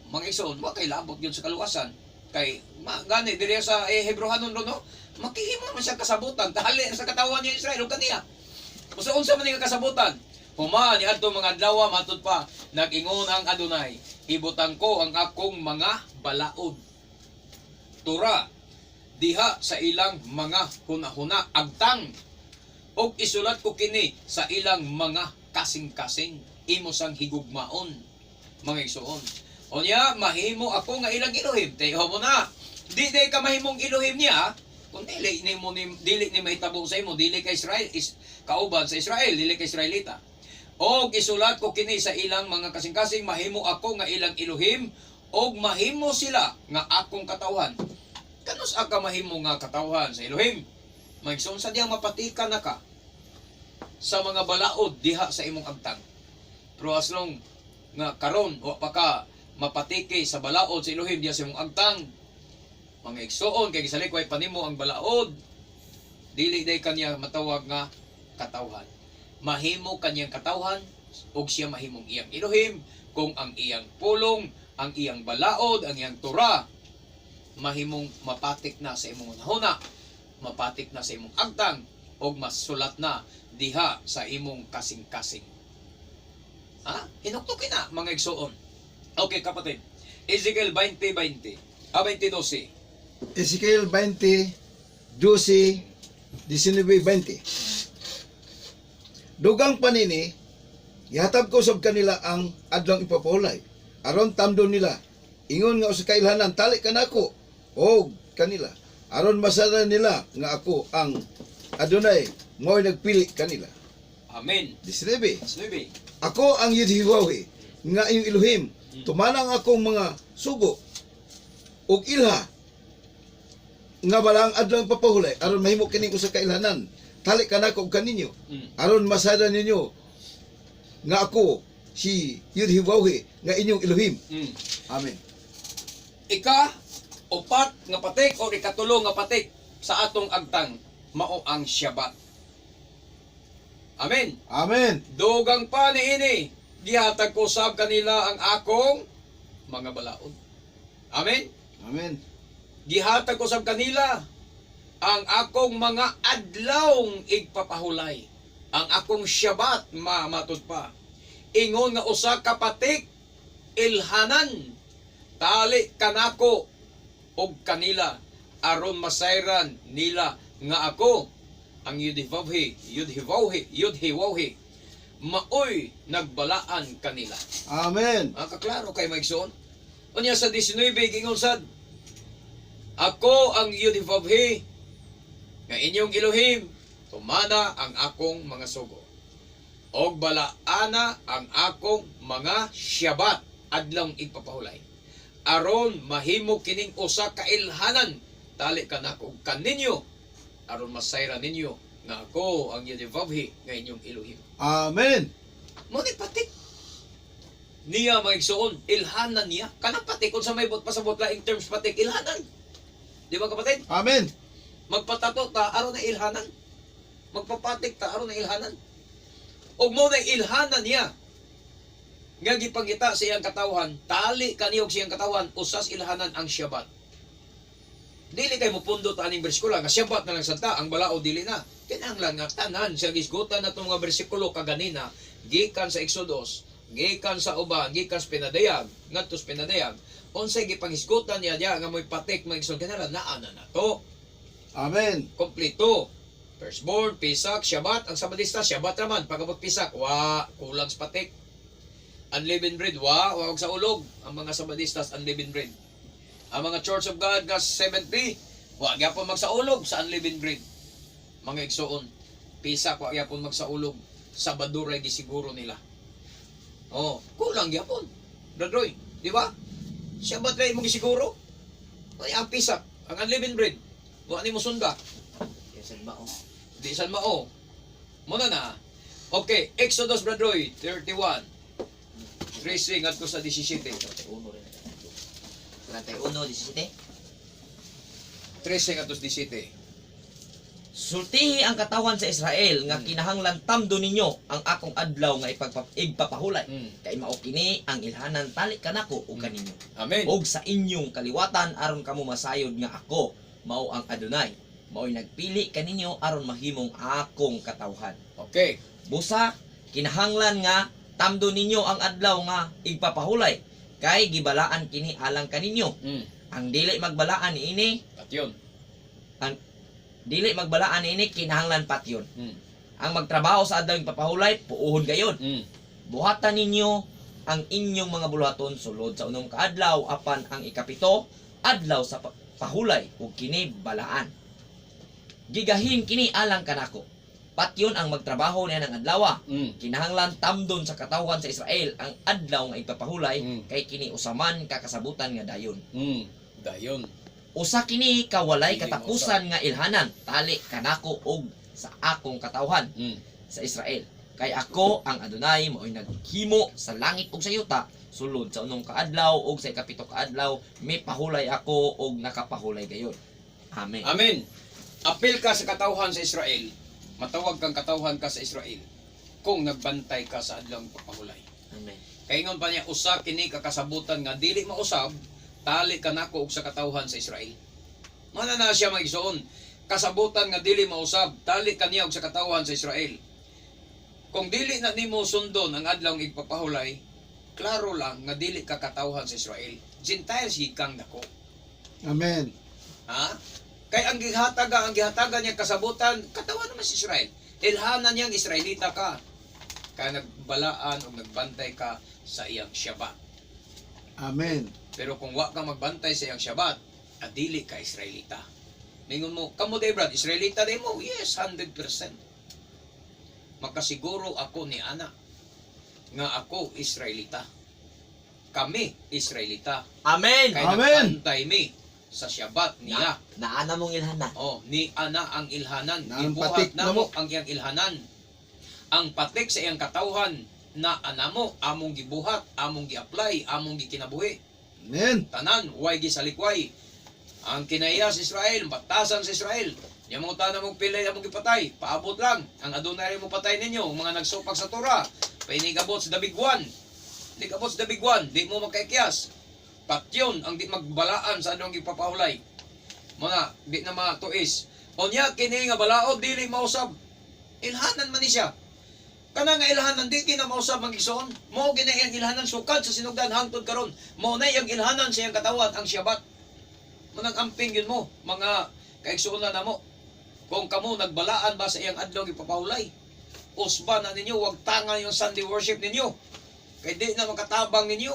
mga igsoon, wa kay labot yun sa kaluwasan. Kay ma, gani diri sa Hebreohanon ro no, makihimo man siya kasabutan tali sa katawan niya Israel ug kaniya. Usa unsa man nga kasabutan? Human ni adto mga adlaw matud pa nag-ingon ang Adonay, ibutang ko ang akong mga balaod. Tura diha sa ilang mga hunahuna agtang og isulat ko kini sa ilang mga kasing-kasing, imo sang higugmaon, mga igsoon. Unya mahimo ako nga ilang Elohim. Tayo mo na. Di day ka mahimong Elohim niya kung dili ni mo ni, dili ni mahitabo sa imo, dili ka Israel is kauban sa Israel, dili ka Israelita. Og isulat ko kini sa ilang mga kasing-kasing, mahimo ako nga ilang Elohim og mahimo sila nga akong katawhan. Kanus ka mahimo nga katawhan sa Elohim? Mga igsoon, sa diyang mapatikan na ka sa mga balaod diha sa imong agtang. Pero as long nga karon wa pa ka mapatiki sa balaod sa Elohim diha sa imong agtang, mga igsoon, kay gisalikway pa nimo ang balaod, dili day kaniya matawag nga katawhan. Mahimo kaniyang katawhan ug siya mahimong iyang Elohim kung ang iyang pulong, ang iyang balaod, ang iyang Torah mahimong mapatik na sa imong hunahuna, mapatik na sa imong agtang og masulat na diha sa imong kasing-kasing. Ha? Hinuktukin na, mga igsoon. Okay, kapatid. Ezekiel 20:20. Ah, 20:12. Ezekiel 20, 12, 19, 20. Dugang panini, ihatag ko sab kanila ang adlong ipapahulay. Aron tamdon nila, ingon nga usa ka ilhanan, tali kanako og kanila. Aron masada nila nga ako ang Adonai, mo'y nagpili kanila. Amen. 19. 9. Ako ang Yudhiwawi, nga iyong Elohim, Tumana ang akong mga sugo ug ilha nga balaang adlaw ang papahulay aron mahimo kining usa ka ilhanan. Tali kanako ug kaninyo aron masada ninyo nga ako si Yudhivawhe nga inyong Elohim. Amen. Ika upat nga patik o ikatulo nga patik sa atong agtang mao ang Shabbat. Amen. Amen. Dugang pa niini, gihatag ko sab kanila ang akong mga balaod. Amen. Amen. Gihatag ko sab kanila ang akong mga adlawng igpapahulay. Ang akong Shabbat mamatud pa. Ingon nga usa ka patik ilhanan tali kanako og kanila aron masayran nila nga ako ang Yudhivawhi, Yudhivawhi, Yudhivawhi maoy nagbalaan kanila. Amen. Ang kaklaro kay maigsoon. Unya sa 19 gingon sad, ako ang Yudhivavhe nga inyong Elohim, tumana ang akong mga sugo. Og balaana ang akong mga Shabbat, adlong igpapahulay. Aron mahimo kining usa ka ilhanan, tali kanako ug kaninyo, aron masayra ninyo nga ako ang Yudhivavhe nga inyong Elohim. Amen. Mo ni patik niya mga igsoon, ilhanan niya. Kanang patik, kung sa may bot pasabot laing terms patik, ilhanan. Di ba, kapatid? Amen. Magpatato ta, aron na ilhanan. Magpapatik ta, aron na ilhanan. Og mo na ilhanan niya nga gipangita sa iyang katawhan, tali kaniyog sa iyang katawhan, usas ilhanan ang Shabbat. Dili kay mo pundo ta aning bersikulo nga Shabbat na lang santa, ang balao dili na. Kinahanglan nga tanan sa gisgutan natong mga bersikulo kaganina gikan sa Exodus, gikan sa uban, gikan sa Pinadayag, ngadto sa Pinadayag. Unsay gipanghisgutan niya diya nga mo'y patik mga igsoon, kinahanglan naa na nato Amen. kompleto. Firstborn, Pisak, Shabbat. Ang Sabadista, Shabbat naman. Pagkabot Pisak, wa, kulang sa patik. Unleavened bread, wa, wa sa ulog. Ang mga Sabadistas, unleavened bread. Ang mga Church of God, nga 70, wa gyapon magsaulog sa unleavened bread. Mga igsoon, Pisak, wa gyapon magsaulog. Sabado ray gisiguro nila. Oh, kulang gyapon. Brad Roy, di ba? Shabbat ray mo gisiguro. Ay, ang Pisak, ang unleavened bread, wa ni mo sunda. Yes, ba oh. Di san mao. Muna na. Okay, Exodus, Brad Roy, 31. 13 ngadto sa 17. 31 rin. 31, 17. 13 ngadto sa 17. Sultihi ang katawan sa Israel nga kinahanglan tamdo ninyo ang akong adlaw nga igpapahulay. Kay mao kini ang ilhanan tali kanako ug kaninyo. Amen. Og sa inyong kaliwatan aron kamo masayod nga ako mao ang Adonai. Mao'y nagpili kaninyo aron mahimong akong katawhan. Okay. Busa kinahanglan nga tamdo ninyo ang adlaw nga igpapahulay kay gibalaan kini alang kaninyo. Ang dili magbalaan niini, At yun. dili magbalaan niini kinahanglan patyon. Ang magtrabaho sa adlaw igpapahulay puohon gayon. Buhatan ninyo ang inyong mga buluhaton sulod sa unom ka adlaw apan ang ikapito adlaw sa pahulay ug kini balaan. Gigahin kini alang kanako. Patyon ang magtrabaho niya ng adlaw. Kinahanglan tamdon sa katawhan sa Israel ang adlaw nga igpapahulay kay kini usaman kakasabutan nga dayon. Dayon. Usa kini kawalay Dili katapusan nga ilhanan tali kanako og sa akong katawhan sa Israel. Kay ako ang Adonai mao'y naghimo sa langit ug sa yuta sulod sa unong kaadlaw ug sa ikapito kaadlaw mipahulay ako ug nakapahulay gayon. Amen. Amen. Apil ka sa katawhan sa Israel. Matawag kang katawhan ka sa Israel kung nagbantay ka sa adlaw pagpahulay. Amen. Kaingon pa niya, usa kini kakasabutan nga dili mausab, tali kanako og sa katawhan sa Israel. Mana na siya mga igsoon, kasabutan nga dili mausab, tali kaniya og sa katawhan sa Israel. Kung dili na nimo sundon ang adlaw igpapahulay, klaro lang nga dili ka katawhan sa Israel. Gentiles hikang dako. Amen. Ha? Kay ang gihataga niya kasabutan, katawan naman si Israel. Ilhanan niyang Israelita ka. Kaya nagbalaan o nagbantay ka sa iyang Shabbat. Amen. Pero kung wa ka magbantay sa iyang Shabbat, adili ka Israelita. Ningon mo, kamo day brad, Israelita day mo? Yes, 100%. Makasiguro ako ni ana nga ako Israelita. Kami Israelita. Amen. Kay Amen. nagpantay mi sa Shabbat niya. Naana mong ilhanan. Oh, ni ana ang ilhanan. Na ang Gibuhat patik namo ang iyang ilhanan. Ang patik sa iyang katawhan na anamo among gibuhat, among gi-apply, among gikinabuhi. Amen. Tanan way gisalikway. Ang kinaiya sa Israel, batasan sa Israel. Nya mga tanan mong pilay among gipatay, paabot lang. Ang adunay mo patay ninyo, ang mga nagsupak sa Torah. Painigabot sa dabigwan. Nigabot sa dabigwan, di mo makaikyas. Patyon ang di magbalaan sa anong gipapahulay. Mga di na matuis. Unya kini nga balaod dili mausab. Ilhanan man ni siya. Kana nga ilhanan di kina mausab ang igsoon. Mao gina iyang ilhanan sukad sa sinugdan hangtod karon. Mao na iyang ilhanan sa iyang katawan ang Shabbat. Manang amping yun mo mga kaigsoon na namo. Kung kamo nagbalaan ba sa iyang adlaw gipapahulay. Usba na ninyo, wag tanga yung Sunday worship ninyo. Kay di na makatabang ninyo.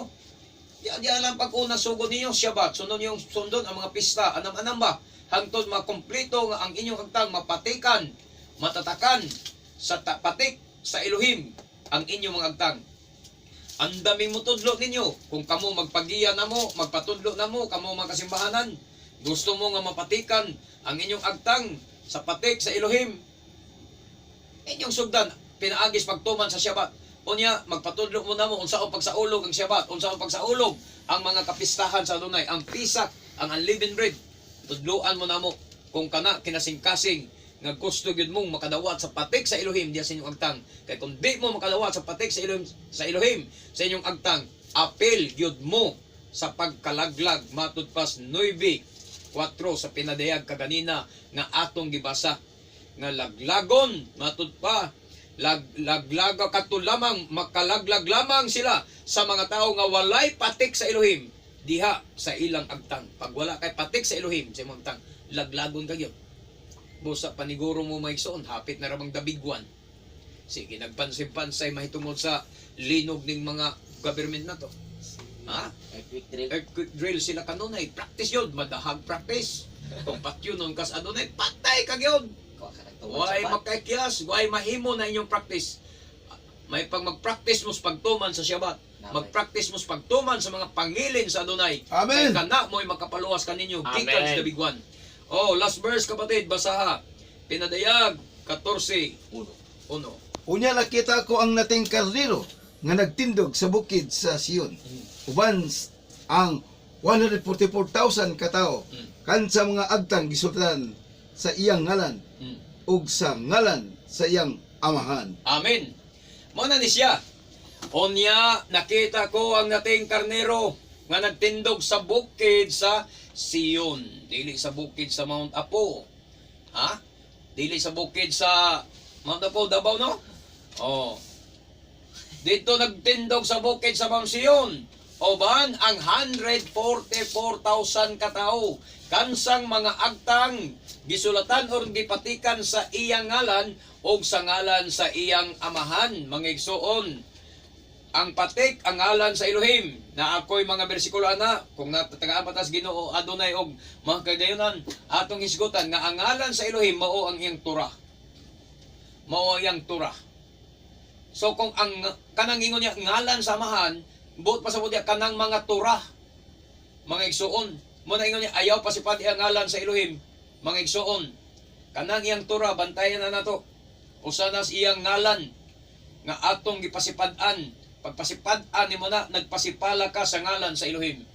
Di, di alam pag una sugod ninyo Shabbat, sunod yung sundon ang mga pista, anam-anam ba? Hangtod makumpleto nga ang inyong agtang mapatikan, matatakan sa patik sa Elohim ang inyong mga agtang. Ang daming mutudlo ninyo. Kung kamo magpagiya na mo, magpatudlo na mo, kamo mga kasimbahanan, gusto mo nga mapatikan ang inyong agtang sa patik sa Elohim, inyong sugdan, pinaagis pagtuman sa Shabbat. Unya, magpatudlo mo na mo unsaon pagsaulog ang Shabbat, unsaon pagsaulog ang mga kapistahan sa Adunay, ang Pisak, ang unleavened bread. Tudloan mo na mo kung kana kinasingkasing nga gusto gyud mong makadawat sa patik sa Elohim diya sa inyong agtang. Kay kung di mo makadawat sa patik sa Elohim sa inyong agtang, apil gyud mo sa pagkalaglag matud pas 9:4 sa pinadayag kaganina nga atong gibasa nga laglagon matud pa laglaga kadto lamang makalaglag lamang sila sa mga tao nga walay patik sa Elohim diha sa ilang agtang. Pag wala kay patik sa Elohim sa imong agtang, laglagon ka gyud. Busa paniguro mo, maigsoon, hapit na ramang dabigwan. Sige, nagpansay-pansay mahitungod sa linog ning mga government na to, ha? Earthquake drill. Earthquake drill sila kanunay, practice yun, madahag practice. Kung patyo nun kas adunay, patay ka gyud. Kuha ka nagtuman Why sa bat. makaikyas, why mahimo na inyong practice. May pag mag-practice mo sa pagtuman sa Shabbat, mag-practice mo sa pagtuman sa mga pangilin sa Adonai. Amen. Kay kana mo'y makapaluwas kaninyo Amen. gikan sa dabigwan. Oh, last verse, kapatid, basaha. Pinadayag 14:1. Uno. Unya nakita ko ang nating karnero nga nagtindog sa bukid sa Sion. Uban ang 144,000 katao kan sa mga agtang gisulatan sa iyang ngalan ug sa ngalan sa iyang amahan. Amen. Mao na ni siya. Unya nakita ko ang nating karnero nga nagtindog sa bukid sa Sion. Dili sa bukid sa Mount Apo. Ha? Dili sa bukid sa Mount Apo, Davao, no? Oh. Dito nagtindog sa bukid sa Mount Sion. Uban ang 144,000 katao kansang mga agtang gisulatan or gipatikan sa iyang ngalan og sa ngalan sa iyang amahan, mga igsoon. Ang patik ang ngalan sa Elohim na ako'y mga bersikulo ana kung natatagaan pa tas Ginoo adunay og mga kagayunan atong hisgutan nga ang ngalan sa Elohim mao ang iyang Torah, mao ang iyang Torah. So kung ang kanang ingon niya ngalan sa amahan, buot pa sa niya kanang mga Torah, mga igsoon. Mo na ingon niya ayaw pasipati ang ngalan sa Elohim, mga igsoon. Kanang iyang Torah, bantayan na nato. Usa na sa iyang ngalan nga atong gipasipad-an. Pagpasipad-an nimo na, nagpasipala ka sa ngalan sa Elohim.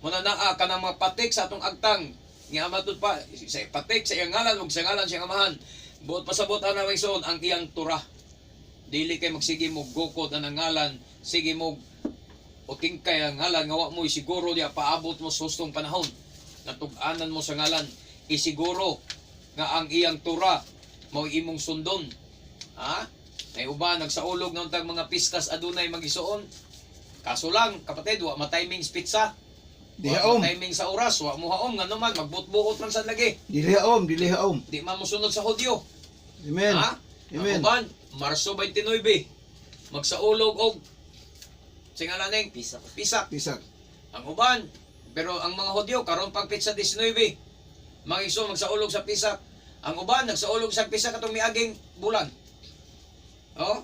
Muna naa kanang mga patik sa atong agtang nga matud pa sa patik sa iyang ngalan ug sa ngalan sa iyang amahan. Buot pasabot ana, mga igsoon, ang iyang Torah. Dili kay magsige mo gukod ang ngalan, sige mo o tingkay ang ngalan nga wa mo isiguro diya paabot mo sa hustong panahon. Natug-anan mo sa ngalan, isiguro nga ang iyang Torah mao imong sundon. Ha? Nay uban nagsaulog ng tag mga pistas adunay magisuon. Kaso lang, kapatid, wa ma-timing sa pizza. Di Wa haom. ma-timing sa oras, wa mo haom ngano man magbutbuot man sad lagi. Dili haom, dili haom. Di man mosunod sa Hudyo. Amen. Ha? Amen. Ang uban, Marso 29, magsaulog og singalaning Pisak. Pisak. Pisak. Ang uban, pero ang mga Hudyo karon pang petsa 19. Mga igsoon magsaulog sa Pisak. Ang uban nagsaulog sa Pisak katong miaging bulan. Oh,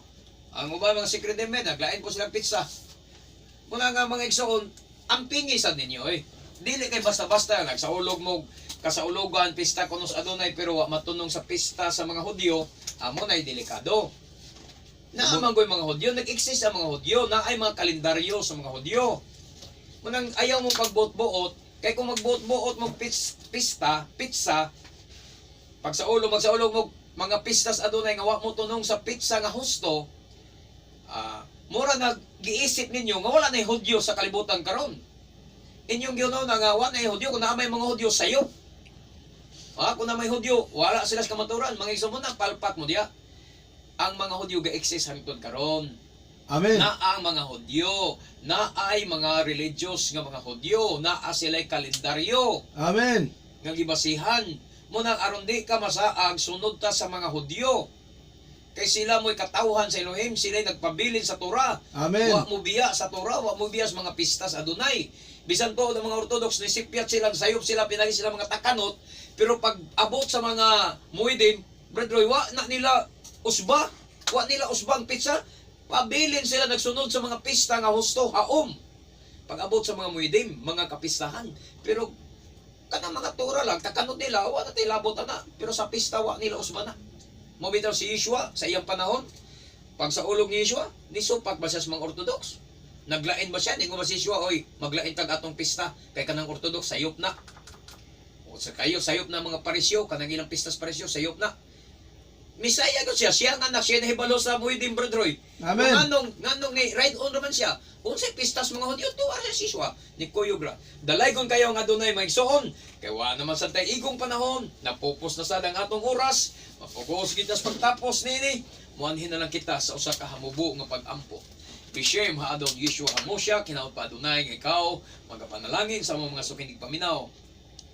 ang uban mga Secret Med, naglain po silang pizza. Muna nga, mga igsoon, ang pingisan ninyo eh. Dili kay basta-basta nagsaulog mo kasaulugan pista kuno sa Adonay pero wa matunong sa pista sa mga Hudyo, amo na'y delikado. Naa man goy mga Hudyo, nag-exist ang mga Hudyo, naay mga kalendaryo sa mga Hudyo. Munang ayaw mo pagbuot-buot, kay kung magbuot-buot mo pista, pizza, pag sa ulo, magsaulog mo mga pistas adunay nga wa mo tunong sa pizza nga husto, mura nga giisip ninyo nga wala na Hudyo sa kalibutan karon. Inyong giunaw na nga wa na Hudyo, kung naa may mga Hudyo sayop. Kung naa may Hudyo, wala sila sa kamaturan, mga igsoon mo na palpak mo diya. Ang mga Hudyo ga-exist hangtod karon. Amen. Na ang mga Hudyo, na ay mga religious nga mga Hudyo, naa sila'y kalendaryo Amen. nga gibasihan. Munang aron di ka masaag, sunod ta sa mga Hudyo. Kay sila mo'y katawhan sa Elohim, sila'y nagpabilin sa Torah. Amen. Wa mo biya sa Torah, wa mo biya sa mga pistas adunay. Bisan tuod ang mga Orthodox ni sipyat sila, sayop sila, pinagi sila mga takanot, pero pag abot sa mga Muidim, Brad Roy, wa na nila usba, wa nila usba ang pizza. Pabilin sila nagsunod sa mga pista nga husto, haom. Pag abot sa mga Muidim, mga kapistahan. Pero kanang mga Torah lang, takanot nila, wa na tilabot ana. Pero sa pista wa nila usba na. Mo bitaw si Yeshua sa iyang panahon, pag sa ulog ni Yeshua, nisupak ba siya sa mga Orthodox? Naglain ba siya? Ningo ba si Yeshua, oy, maglain tag atong pista kay kanang Orthodox sayop na. O sa kayo sayop na mga Parisyo, kanang ilang pistas Parisyo sayop na. Misaya gud siya, siya nga anak siya nahibalo sa Muhyiddin, Brad Roy. Amen. Nganong nganong ni right on raman siya. Unsay pistas mga Hudyo tuwa siya si Yeshua ni Kuyog ra. Dalaygon kayo nga adunay maigsoon. Kay wa naman sa tay igong panahon, napupos na sad ang atong oras. Mapugos kita sa pagtapos niini. Muanhin na lang kita sa usa ka hamubo nga pag-ampo. Bishem haadon Yeshua Hamosya, kinaot pa adunay nga ikaw magapanalangin sa among mga sukinig paminaw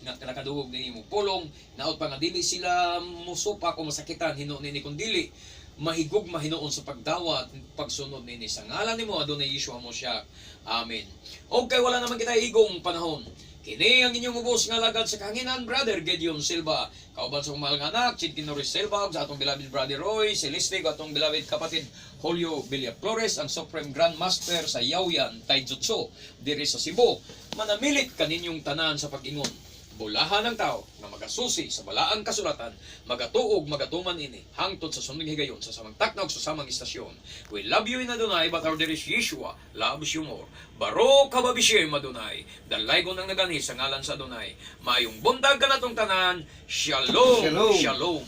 nga nakadungog ni imong pulong, naot pa nga dili sila musupak o masakitan hinuon nini kun dili mahigugma hinuon sa pagdawat pagsunod nini sa ngalan nimo adunay Yeshua Moshiach. Amen. Og kay wala naman kita igong panahon. Kini ang inyong ubos nga lagad sa kahanginan, Brother Gideon Silva. Kauban sa akong mahal nga anak, Chid Norris Silva, ug sa atong beloved Brother Roy Celeste, ug atong beloved kapatid Julio Villaflores, ang Supreme Grandmaster sa Yaoyan Taijutsu diri sa Cebu. Manamilit kaninyong tanan sa pag-ingon. Bulahan ang tao nga magasusi sa balaang kasulatan, magatuog, magatuman ini, hangtod sa sunod higayon sa samang takna ug sa samang istasyon. We love you in Adonai, but our dearest Yeshua loves you more. Baruch haba b'shem Adonai. Dalaygon ang nagani sa ngalan sa Adonai. Maayong buntag kanatong tanan. Shalom. Shalom. Shalom.